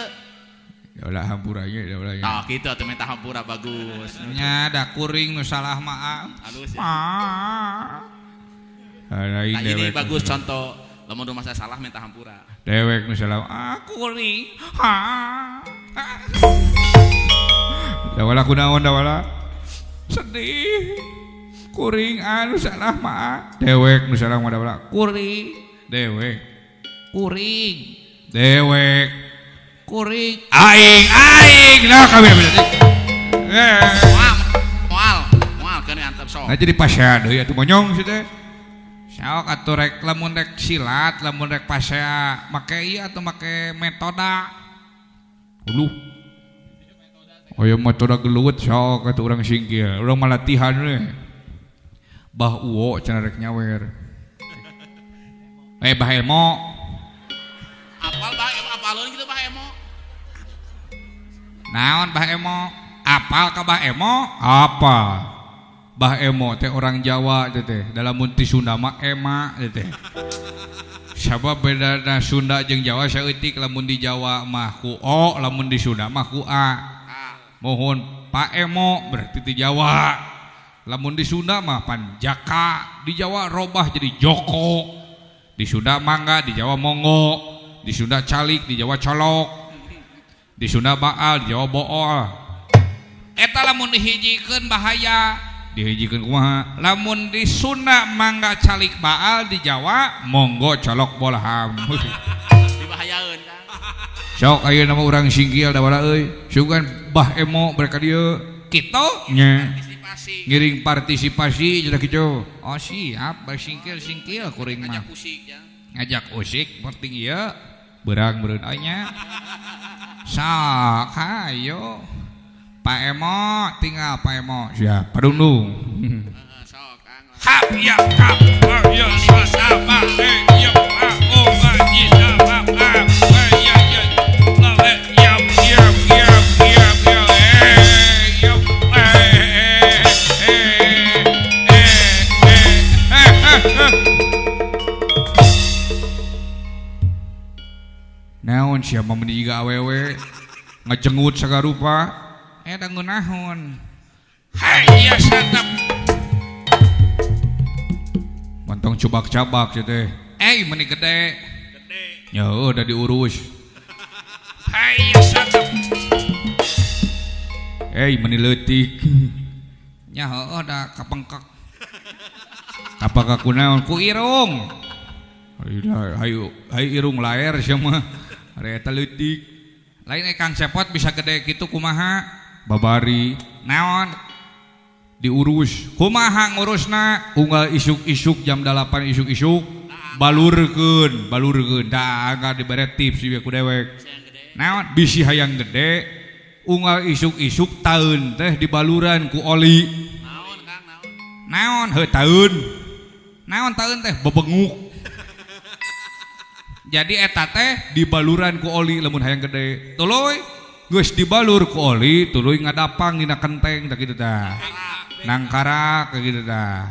Ya ulah hampura nya, ya ulah. Tah kitu atuh minta hampura bagus. Nya da kuring nu salah mah. Halus ya. Nah, ini bagus contoh lamun nu masa salah minta hampura. Dewek nu salah ah kuring. Ha. Dawala kunaon dawala? Sedih. Kuring anu salah mah dewek nu salah mah dawala kuring dewek kuring dewek kuring aing aing nah kabeh moal moal keun antep sok. Nah jadi pasea deui atuh monyong si teh sok atuh rek lamun rek silat lamun rek pasea make ieu atuh make metoda uluh aya metoda gelut sok atuh urang singkil urang mah latihan we. Bah uwo cenah rek nyawer. Bah Emo. Apal Bah Emo apaleun kitu Bah Emo. Naon Bah Emo? Apal ka Bah Emo? Apa? Bah Emo teh orang Jawa teh teh. Dalam mun ti Sunda mah ema teh teh. Sabab bedana Sunda jeung Jawa saeutik lamun di Jawa mah ku o, lamun di Sunda mah ku a. Mohon Pak Emo berarti ti Jawa. Lamun di Sunda mah pan Jaka, di Jawa robah jadi Joko. Di Sunda mangga, di Jawa monggo, di Sunda calik, di Jawa colok. Di Sunda baal, di Jawa bool. Eta lamun dihijikeun bahaya. Dihijikeun kumaha? Lamun di Sunda mangga calik baal, di Jawa monggo colok bolham. Dibahayaeun Kang. Sok ayeuna mah urang singkil da wala euy. Sugan Bah Emo mereka dieu. Kitu nya. Ngiring partisipasi cenah kitu. Oh siap, singkil-singkil kuring mah. Ngajak usik ya. Ngajak usik penting ieu. Beurang meureun oi nya. Sok hayo. Pak Emo tinggal Pak Emo. Siap, padundung. Sok Kang. Hap ya kap. Ya sama ya a o a i a a a ya ya la ya ya ya ya ya ya. Naon siapa meni jiga awewe ngajenggut sagarupa eta ngeunaheun. Hai ya satap. Montong cubak-cabak sia teh. Meni gede. Gede. Nya udah diurus. Hai ya satap. Meni leutik. Nya heueuh da kapengkek. Apakah kunaon ku irung? Hayu hayu irung laer sia mah. Ari eta leutik. Lain Kang Cepot bisa gede kitu kumaha? Babari. Naon? Diurus. Kumaha ngurusna? Unggal isuk-isuk jam 8 isuk-isuk balurkeun, balurkeun. Da anggar dibere tips ieu ku dewek. Naon? Bisi hayang gede. Unggal isuk-isuk taeun teh dibaluran ku oli. Naon Kang, naon? Naon heuh taeun. Naon taeun teh bebenguk. Jadi eta teh dibaluran ku oli lamun hayang gede. Tuluy geus dibalur ku oli, tuluy ngadapang dina kenteng tah kitu tah. Nangkarak kitu tah.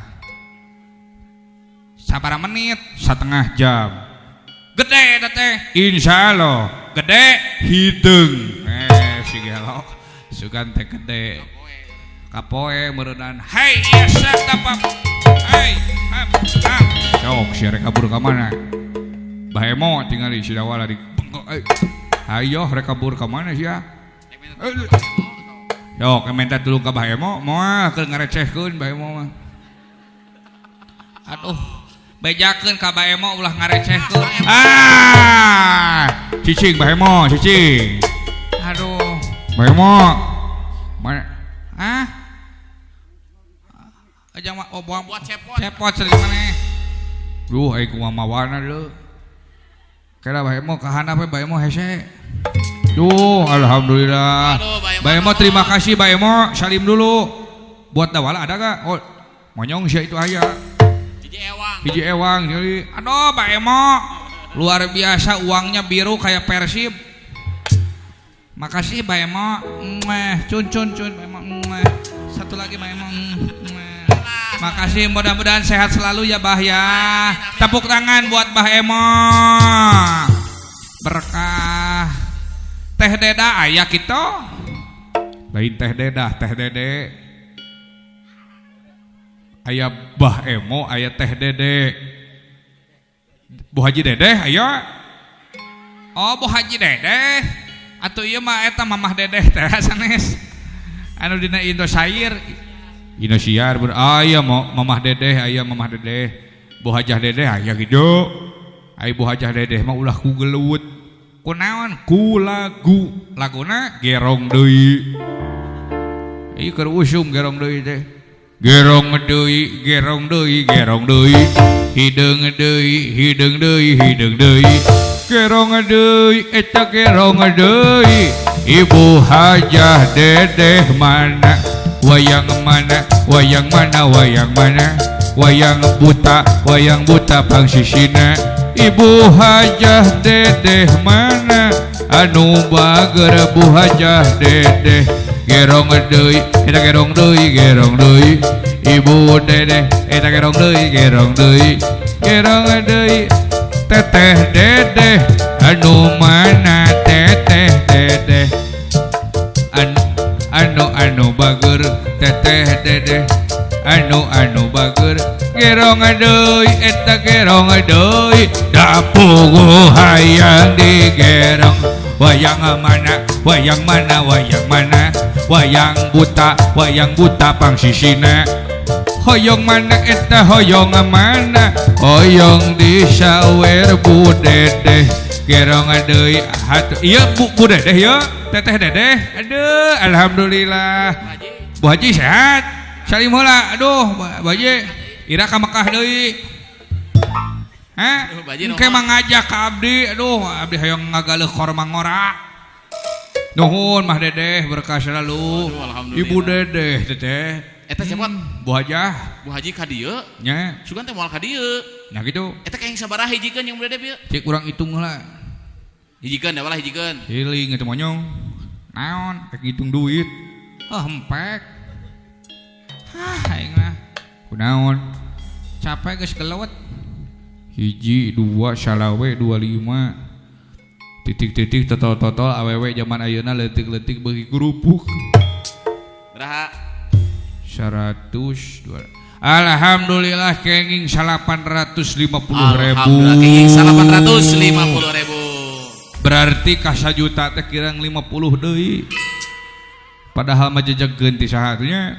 Sabaraha menit? 1/2 jam. Gede eta teh. Insyaallah gede hideung. Si gelo sugan teh gede. Kapoe meureunnan. Hey, yes tapap. Hey, hap, hap. Sok sia rek kabur ka mana? Bahemo tingali si Dawala di bengkok. Ayo rek kabur ka mana sia? Yok minta tulung ka Bahemo moal keur ngarecehkeun Bahemo mah. Aduh, bejakeun ka Bahemo ulah ngarecehkeun. Ah! Cicing Bahemo, cicing. Aduh, Bahemo. Mana? Ah? Aja mah oh buang buat cepot. Cepot sering maneh. Duh, ai kumaha mawana deui. Kira Bahemo kahana we Bahemo hese. Duh, alhamdulillah. Bahemo terima kasih Bahemo, salim dulu. Buat Dawala ada gak? Oh, monyong sia itu aya. Hiji ewang. Hiji ewang jadi. Aduh, Bahemo. Luar biasa uangnya biru kayak Persib. Makasih Bahemo. Mweh, cun cun cun Bahemo. Mweh. Satu lagi Bahemo. Mweh. Makasih, mudah-mudahan sehat selalu ya Bah ya. Tepuk tangan buat Bah Emo. Berkah. Teh Deda aya kitu. Lain Teh Deda, Teh Dede. Aya Bah Emo, aya Teh Dede. Bu Haji Dedeh aya. Oh, Bu Haji Dedeh. Atuh ieu mah eta Mamah Dedeh teh sanes. Anu dina Indosair. Indosiar aya Mamah Dedeh, aya Mamah Dedeh. Bu Hajah Dedeh aya gitu. Ai Bu Hajah Dedeh mah ulah ku gelut. Kunaon? Ku lagu. Laguna gerong deui. Ieu keur usum gerong deui teh. Gerong deui, gerong deui, gerong deui. Hideung deui, hideung deui, hideung deui. Gerong deui, eta gerong deui. Ibu Hajah Dedeh mana? Wayang mana? Wayang mana? Wayang mana? Wayang buta pangsisina. Ibu Hajah Dedeh mana? Anu bager Bu Hajah Dedeh. Gerong deui, eta gerong deui, gerong deui. Ibu Dedeh, eta gerong deui, gerong deui. Gerong deui, Teteh Dedeh. Anu mana Teteh Dedeh? Anu anu bager Teteh Dedeh. Anu anu bager gerong deui, eta gerong deui. Da puguh hayang digerong. Wayang mana? Wayang mana? Wayang mana? Wayang buta pangsisina. Hoyong mana eta hoyong mana? Hoyong disawer Bu Dedeh. Gerong deui hatu. Ieu Bu Dedeh ieu, Teteh Dedeh. Aduh, alhamdulillah. Bu Haji sehat. Salim heula. Aduh, Bu Haji. Ira ka Mekah deui. Hah? Engke mah ngajak ka abdi. Aduh, abdi hoyong ngagaleuh korma ngora. Nuhun Mah Dedeh, berkah selalu. Aduh, Ibu Dedeh teteh. Eta siapa? Bu Hajah. Bu Haji ka dieu? Nya. Sugan teh moal ka dieu. Nya kitu. Eta kayak sabaraha hijikeun jeung Bu Dedeh ieu? Cek urang hitung heula. Hijikeun da walah hijikeun. Hiling eta monyong. Naon? Rek ngitung duit. Oh, hempek. Hah, aing mah. Kunaon? Capek geus gelewet. 1, 2, salawe, 25. Titik-titik totol-totol awewe zaman ayeuna leutik-leutik beuki kerupuk. Beraha? 100 2. Alhamdulillah kenging 850.000. Alhamdulillah kenging 850.000. Berarti ka sajuta teh kirang 50 deui. Padahal mah jejegeun ti saha atuh nya.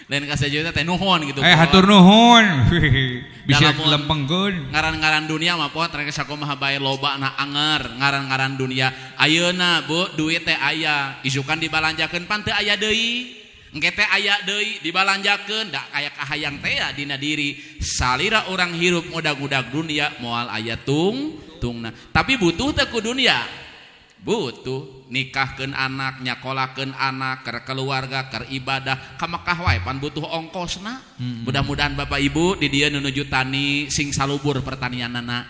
Lain ka sajuta teh nuhun gitu. Hatur nuhun. Bisa dilempengkeun. Ngaran-ngaran dunia mah pot rek sakumaha bae loba na anger ngaran-ngaran dunia. Ayeuna Bu duit teh aya, isukan dibalanjakeun pan teu aya deui. Engke teh aya deui dibalanjakeun da aya kahayang teh ya dina diri. Salira urang hirup ngudag-ngudag dunia moal aya tungtungna. Tapi butuh teh ku dunia. Butuh nikahkeun anak, nyakolakeun anak, keur keluarga, keur ibadah, ka Mekah wae pan butuh ongkosna. Mudah-mudahan Bapak Ibu di dieu nu nuju tani sing salubur pertanianana.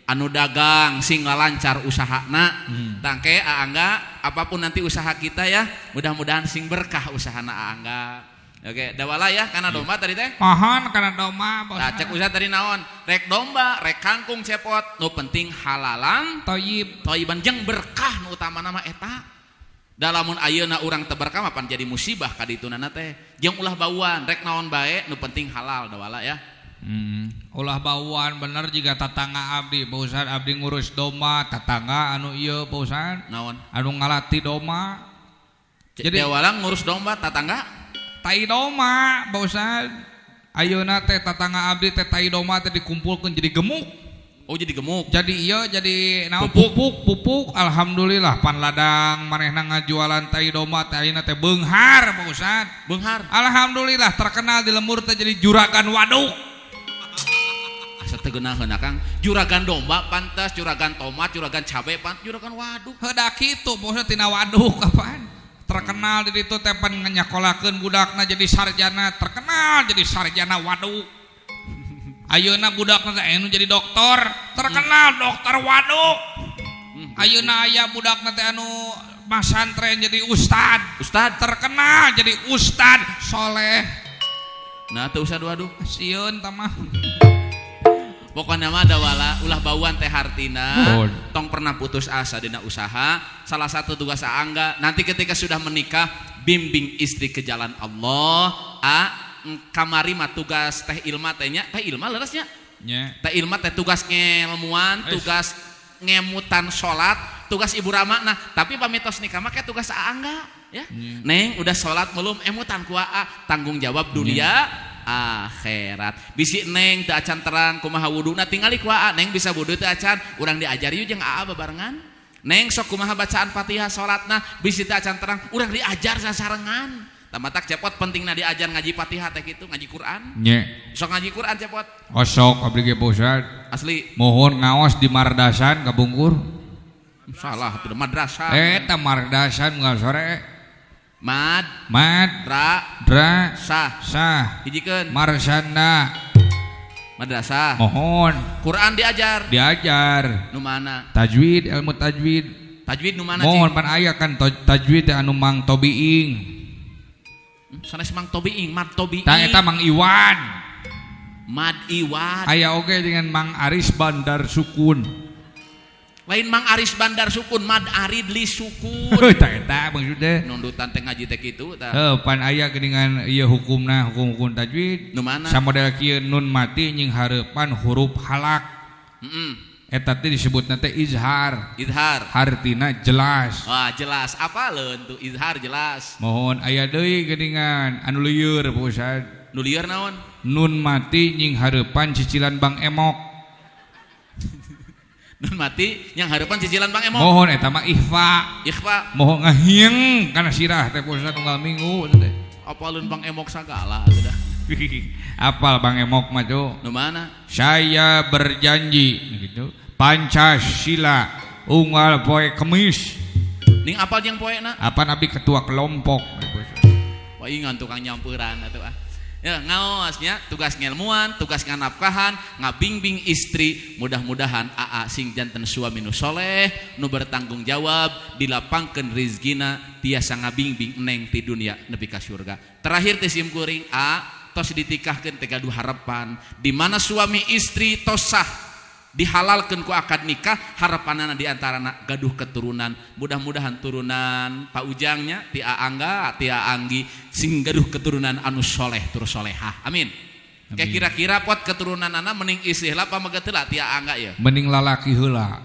Anu dagang sing lancar usahana. Tangke Aangga apapun nanti usaha kita ya, mudah-mudahan sing berkah usahana Aangga. Oke, dawala ya kana domba tadi teh? Mohon kana domba. Nah, cek usaha tadi naon? Rek domba, rek kangkung cepot, nu penting halalan, thayyib, thayyiban jeung berkah nu utamana mah eta. Da lamun ayeuna urang teu berkah mah pan jadi musibah ka ditunana teh. Jeung ulah bauan, rek naon bae nu penting halal dawala ya. Ulah bauan bener jiga tatangga abdi, Pak Ustad abdi ngurus domba, tatangga anu ieu Pak Ustad. Naon? Anu ngalati domba. Jadi dawala ngurus domba tatangga? Tai domba, Pak Ustad. Ayeuna teh tatangga abdi teh tai domba teh dikumpulkeun jadi gemuk. Oh jadi gemuk. Jadi iya jadi naon pupuk alhamdulillah pan ladang manehna ngajualan tai domba teh ayeuna teh beunghar Pak Ustad. Beunghar. Alhamdulillah terkenal di lembur teh jadi juragan waduk. Asa teu geunaheun Kang. Juragan domba pantas, juragan tomat, juragan cabe pantas, juragan waduk. Heuh da kitu Pak Ustad tina waduk apaan? Terkenal di ditu teh pan nyakolakeun budakna jadi sarjana, terkenal jadi sarjana waduk. Ayeuna budakna teh anu jadi dokter, terkenal dokter waduk. Ayeuna aya budakna teh anu masantren jadi ustad, ustad terkenal jadi ustad soleh. Nah teu ustad waduk. Sieun tah mah. Pokoknya mah dawala ulah bauan teh hartina, tong pernah putus asa dina usaha. Salah satu tugas Aangga nanti ketika sudah menikah bimbing istri ke jalan Allah. A kamari mah tugas teh ilma teh nya, teh ilma leresnya. Teh ilma teh tugas ngelmuan, tugas ngemutan salat, tugas ibu rama. Nah, tapi pamitos nikah mah kayak tugas Aangga ya. Neng udah salat belum emutan ku Aa, tanggung jawab dunia akhirat. Bisi neng teu acan terang kumaha wuduna tingali ku Aa, neng bisa wudu teu acan, urang diajar yeuh jeung Aa babarengan. Neng sok kumaha bacaan Fatihah salatna, bisi teu acan terang, urang diajar sasarengan. Tamatak cepot pentingna diajar ngaji Fatihah teh kitu, ngaji Quran. Nya. Sok ngaji Quran cepot. Osok abdi ge Pak Ustad. Asli. Mohon ngaos di Mardasan kabungkur. Salah atuh madrasah. Eta Mardasan unggal sore. Mad, mad, ra, dra, sah, sah, hijikeun, marsanda, madrasah. Mohon. Quran diajar, diajar. Nu mana? Tajwid, ilmu tajwid. Tajwid nu mana? Mohon pan aya kan tajwid teh anu Mang Tobiing. Sanes Mang Tobiing, Mad Tobiing. Tah eta Mang Iwan. Mad Iwan. Aya oge dengan Mang Aris Bandar Sukun. Lain Mang Aris Bandar Sukun, Mad Aridli Sukun. Tah eta maksudna. Nundutan teh ngaji teh kitu tah. Heuh, pan aya geuningan ieu hukumna, hukum-hukum tajwid. Nu mana? Samodel kieu nun mati nying hareupan huruf halak. Eta teh disebutna teh izhar. Izhar. Hartina jelas. Wah, jelas. Apaleun tuh izhar jelas. Mohon aya deui geuningan anu lieur Pak Ustad. Nu lieur naon? Nun mati nying hareupan cicilan Bang Emok. Nun mati yang harapan cicilan Bang Emok. Mohon eta mah ikhfa. Ikhfa. Mohon ngahieng kana sirah teh Pak Ustad unggal minggu teh. Apaleun Bang Emok sagala atuh dah. Apal Bang Emok mah tuh. Nu mana? Saya berjanji gitu. Pancasila unggal poe Kemis. Ning apal jeung poena? Apa nabi ketua kelompok. Paingan tukang nyampuran atuh ah. Ya, ngaosnya tugas ngelmuan, tugas nganafkahan, ngabingbing istri, mudah-mudahan aa sing janten suami nu soleh, nu bertanggung jawab, dilapangkeun rizkina, tiasa ngabingbing neng ti dunia nepi ka surga. Terakhir teh sim kuring a tos ditikahkeun teh gaduh harapan, di mana suami istri tos sah dihalalkeun ku akad nikah, harapanana di antarana gaduh keturunan. Mudah-mudahan turunan Pak Ujangnya ti Aangga, ti Aanggi sing gaduh keturunan anu soleh tur solehah. Amin. Kayak kira-kira pot keturunanana mending istri heula apa meget heula ti Aangga ieu? Mending lalaki heula.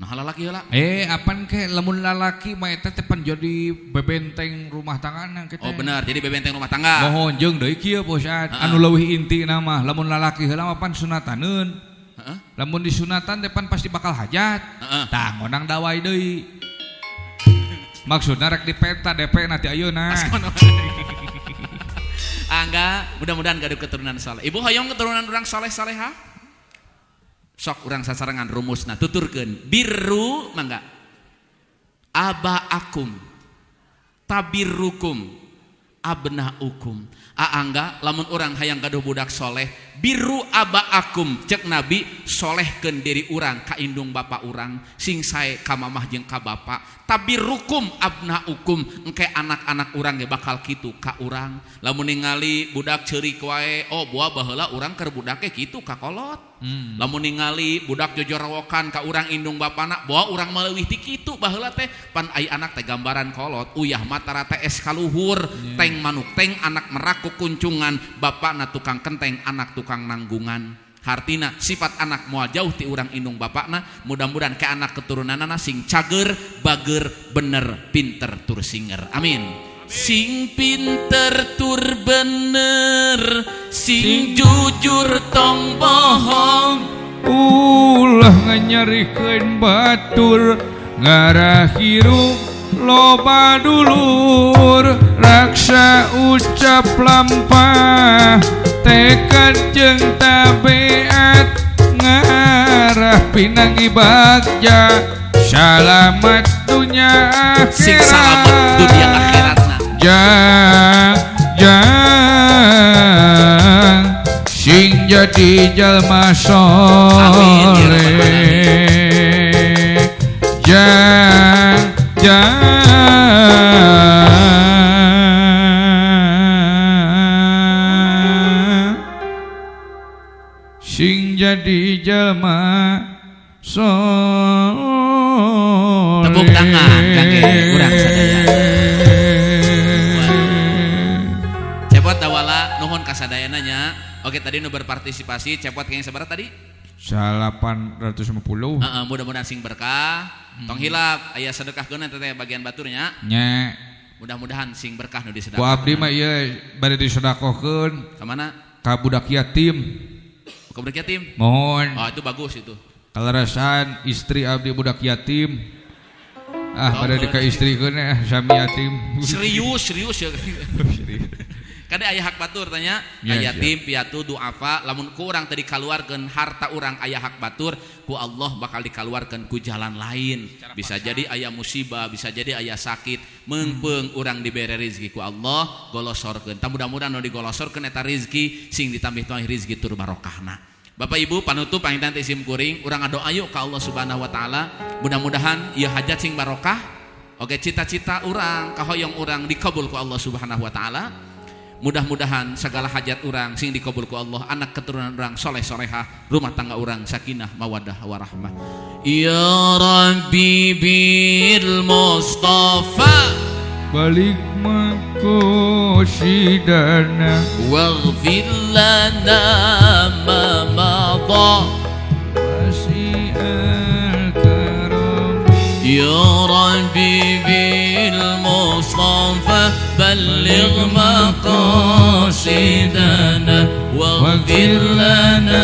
Nah lalaki heula. Apan ke lamun lalaki mah eta teh pan jadi bebenteng rumah tanggana kita. Oh benar, jadi bebenteng rumah tangga. Mohon jeung deui kieu Bos anu leuwih intina mah lamun lalaki heula mah pan sunataneun. Heeh. Lamun disunatan teh pan pasti bakal hajat. Heeh. Tah ngonang dawai deui. Maksudna rek dipenta DP na ti ayeuna. Angga, mudah-mudahan gaduh keturunan saleh. Ibu hoyong keturunan urang saleh-saleha? Sok urang sasarengan rumusna tuturkeun birru mangga abaakum tabirrukum abnaukum. Aangga lamun urang hayang gaduh budak soleh birru abaakum cek Nabi solehkeun diri urang ka indung bapa urang sing sae ka mamah jeung ka bapa tabirrukum abnaukum engke anak-anak urang ge bakal kitu ka urang. Lamun ningali budak ceurik wae oh buah baheula urang keur budak ge kitu ka kolot. Lamun ningali budak jojorowokan ka urang indung bapana bawa urang maleuwih ti kitu baheula teh pan ai anak teh gambaran kolot uyah mata rata es kaluhur teng manuk teng anak merak kukuncungan bapana tukang kenteng anak tukang nanggungan. Hartina sifat anak moal jauh ti urang indung bapakna mudah-mudahan ke anak keturunanana sing cager bager bener pinter tur singer. Amin. Sing pinter tur bener sing jujur tong bohong ulah nganyarikeun batur ngarah hirup loba dulur raksa ucap lampah tekad jeung tabiat ngarah pinangi bagja salamat dunya akhirat sing salamat dunia akhiratna jang jang sing jadi jalma soleh jang jang sing jadi jalma soleh. Tepuk tangan kangge urang sadaya. Cepot dawala nuhun kasadayana nya. Oke tadi nu berpartisipasi cepot kayaknya sabaraha tadi? 850. Heeh, mudah-mudahan sing berkah. Tong hilap aya sedekahkeun eta teh bagian baturnya. Nya. Mudah-mudahan sing berkah nu disedekah. Ku abdi mah ieu bade disedekahkeun. Ka mana? Ka budak yatim. Ka budak yatim? Mohon. Oh, itu bagus itu. Kalarasan istri abdi budak yatim. Ah, bade dika istrikeun sami yatim. Serius, serius ya. Kade aya hak batur tanya, aya yatim, piatu, duafa, lamun ku urang teu dikaluarkeun harta urang aya hak batur, ku Allah bakal dikaluarkeun ku jalan lain. Bisa jadi aya musibah, bisa jadi aya sakit, meungpeung urang dibere rezeki ku Allah, golosorkeun. Tah mudah-mudahan nu digolosorkeun eta rezeki sing ditambih-tambih rezeki tur barokahna. Bapak Ibu panutup panginten teh sim kuring, urang ngadoa yuk ka Allah Subhanahu wa taala, mudah-mudahan ieu hajat sing barokah. Oke cita-cita urang, kahoyong urang dikabul ku Allah Subhanahu wa taala. Mudah-mudahan segala hajat urang sing dikabul ku Allah, anak keturunan urang soleh solehah, rumah tangga urang sakinah mawadah warahmah. Ya Rabbi bil Mustafa balik makosidana waghfir lana ma madha wasi'al karam. Ya Rabbi bil Mustafa balligh maqasidana waghfir lana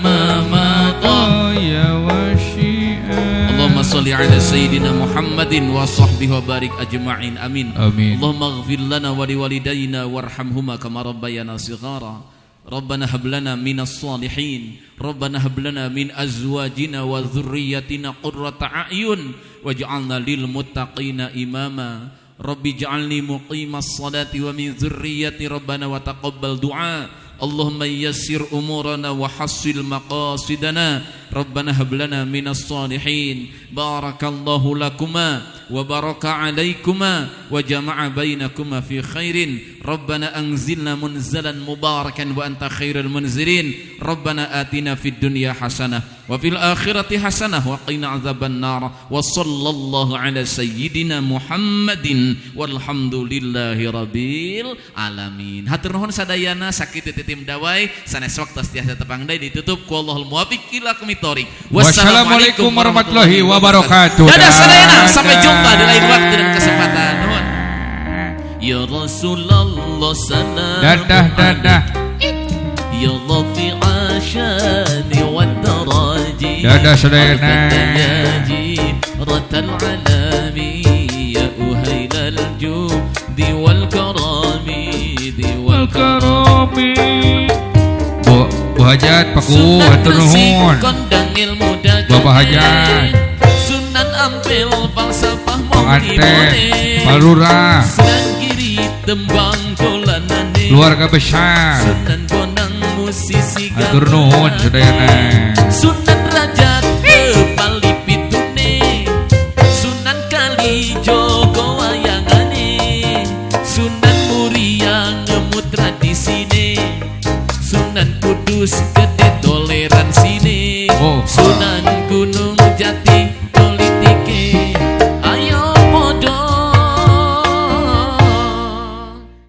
ma madha ya wasi'al. Allahumma shalli ala sayyidina Muhammadin wa sahbihi wa barik ajma'in. Amin. Amin. Allahumma ighfir lana wa liwalidayna warhamhuma kama rabbayana shighara. Rabbana hab lana minas salihin. Rabbana hab lana min azwajina wa dzurriyyatina qurrata a'yun waj'alna lil muttaqina imama. Rabbi ij'alni muqimas salati wa min dzurriyyati rabbana wa taqabbal du'a. Allahumma yassir umurana wa hassil maqasidana. Rabbana hab lana minas salihin. Barakallahu lakuma wa baraka alaikuma wa jama'a bainakuma fi khairin. Rabbana anzilna munzalan mubarakan wa anta khairul munzilin. Rabbana atina fid dunya hasanah wa fil akhirati hasanah wa qina adzaban nar. Wa sallallahu ala sayyidina Muhammadin walhamdulillahi rabbil alamin. Hatur nuhun sadayana sakitu tim dawai sanes waktu tiasa tepang deui ditutup ku Allahul muwaffiq ila aqwamit. Thoriq. Wassalamualaikum warahmatullahi wabarakatuh. Dadah sadayana, sampai jumpa di lain waktu dan kesempatan. Nuhun. Ya Rasulullah salam. Dadah dadah. Ya rafi'a syani wa daraji. Dadah sadayana. Ratal alami ya uhailal judi wal karami di wal karami. Bu Hajat Paku hatur nuhun. Bapak Hajat. Sunan Ampel falsafah Pangante Palurah. Sunan Giri tembang dolanane. Keluarga besar. Sunan Bonang musisi hatur nuhun sadayana. Sunan Rajat Pali pitune. Sunan Kalijogo wayangane. Sunan Muria ngemut tradisine. Sunan Kudus gede toleransine.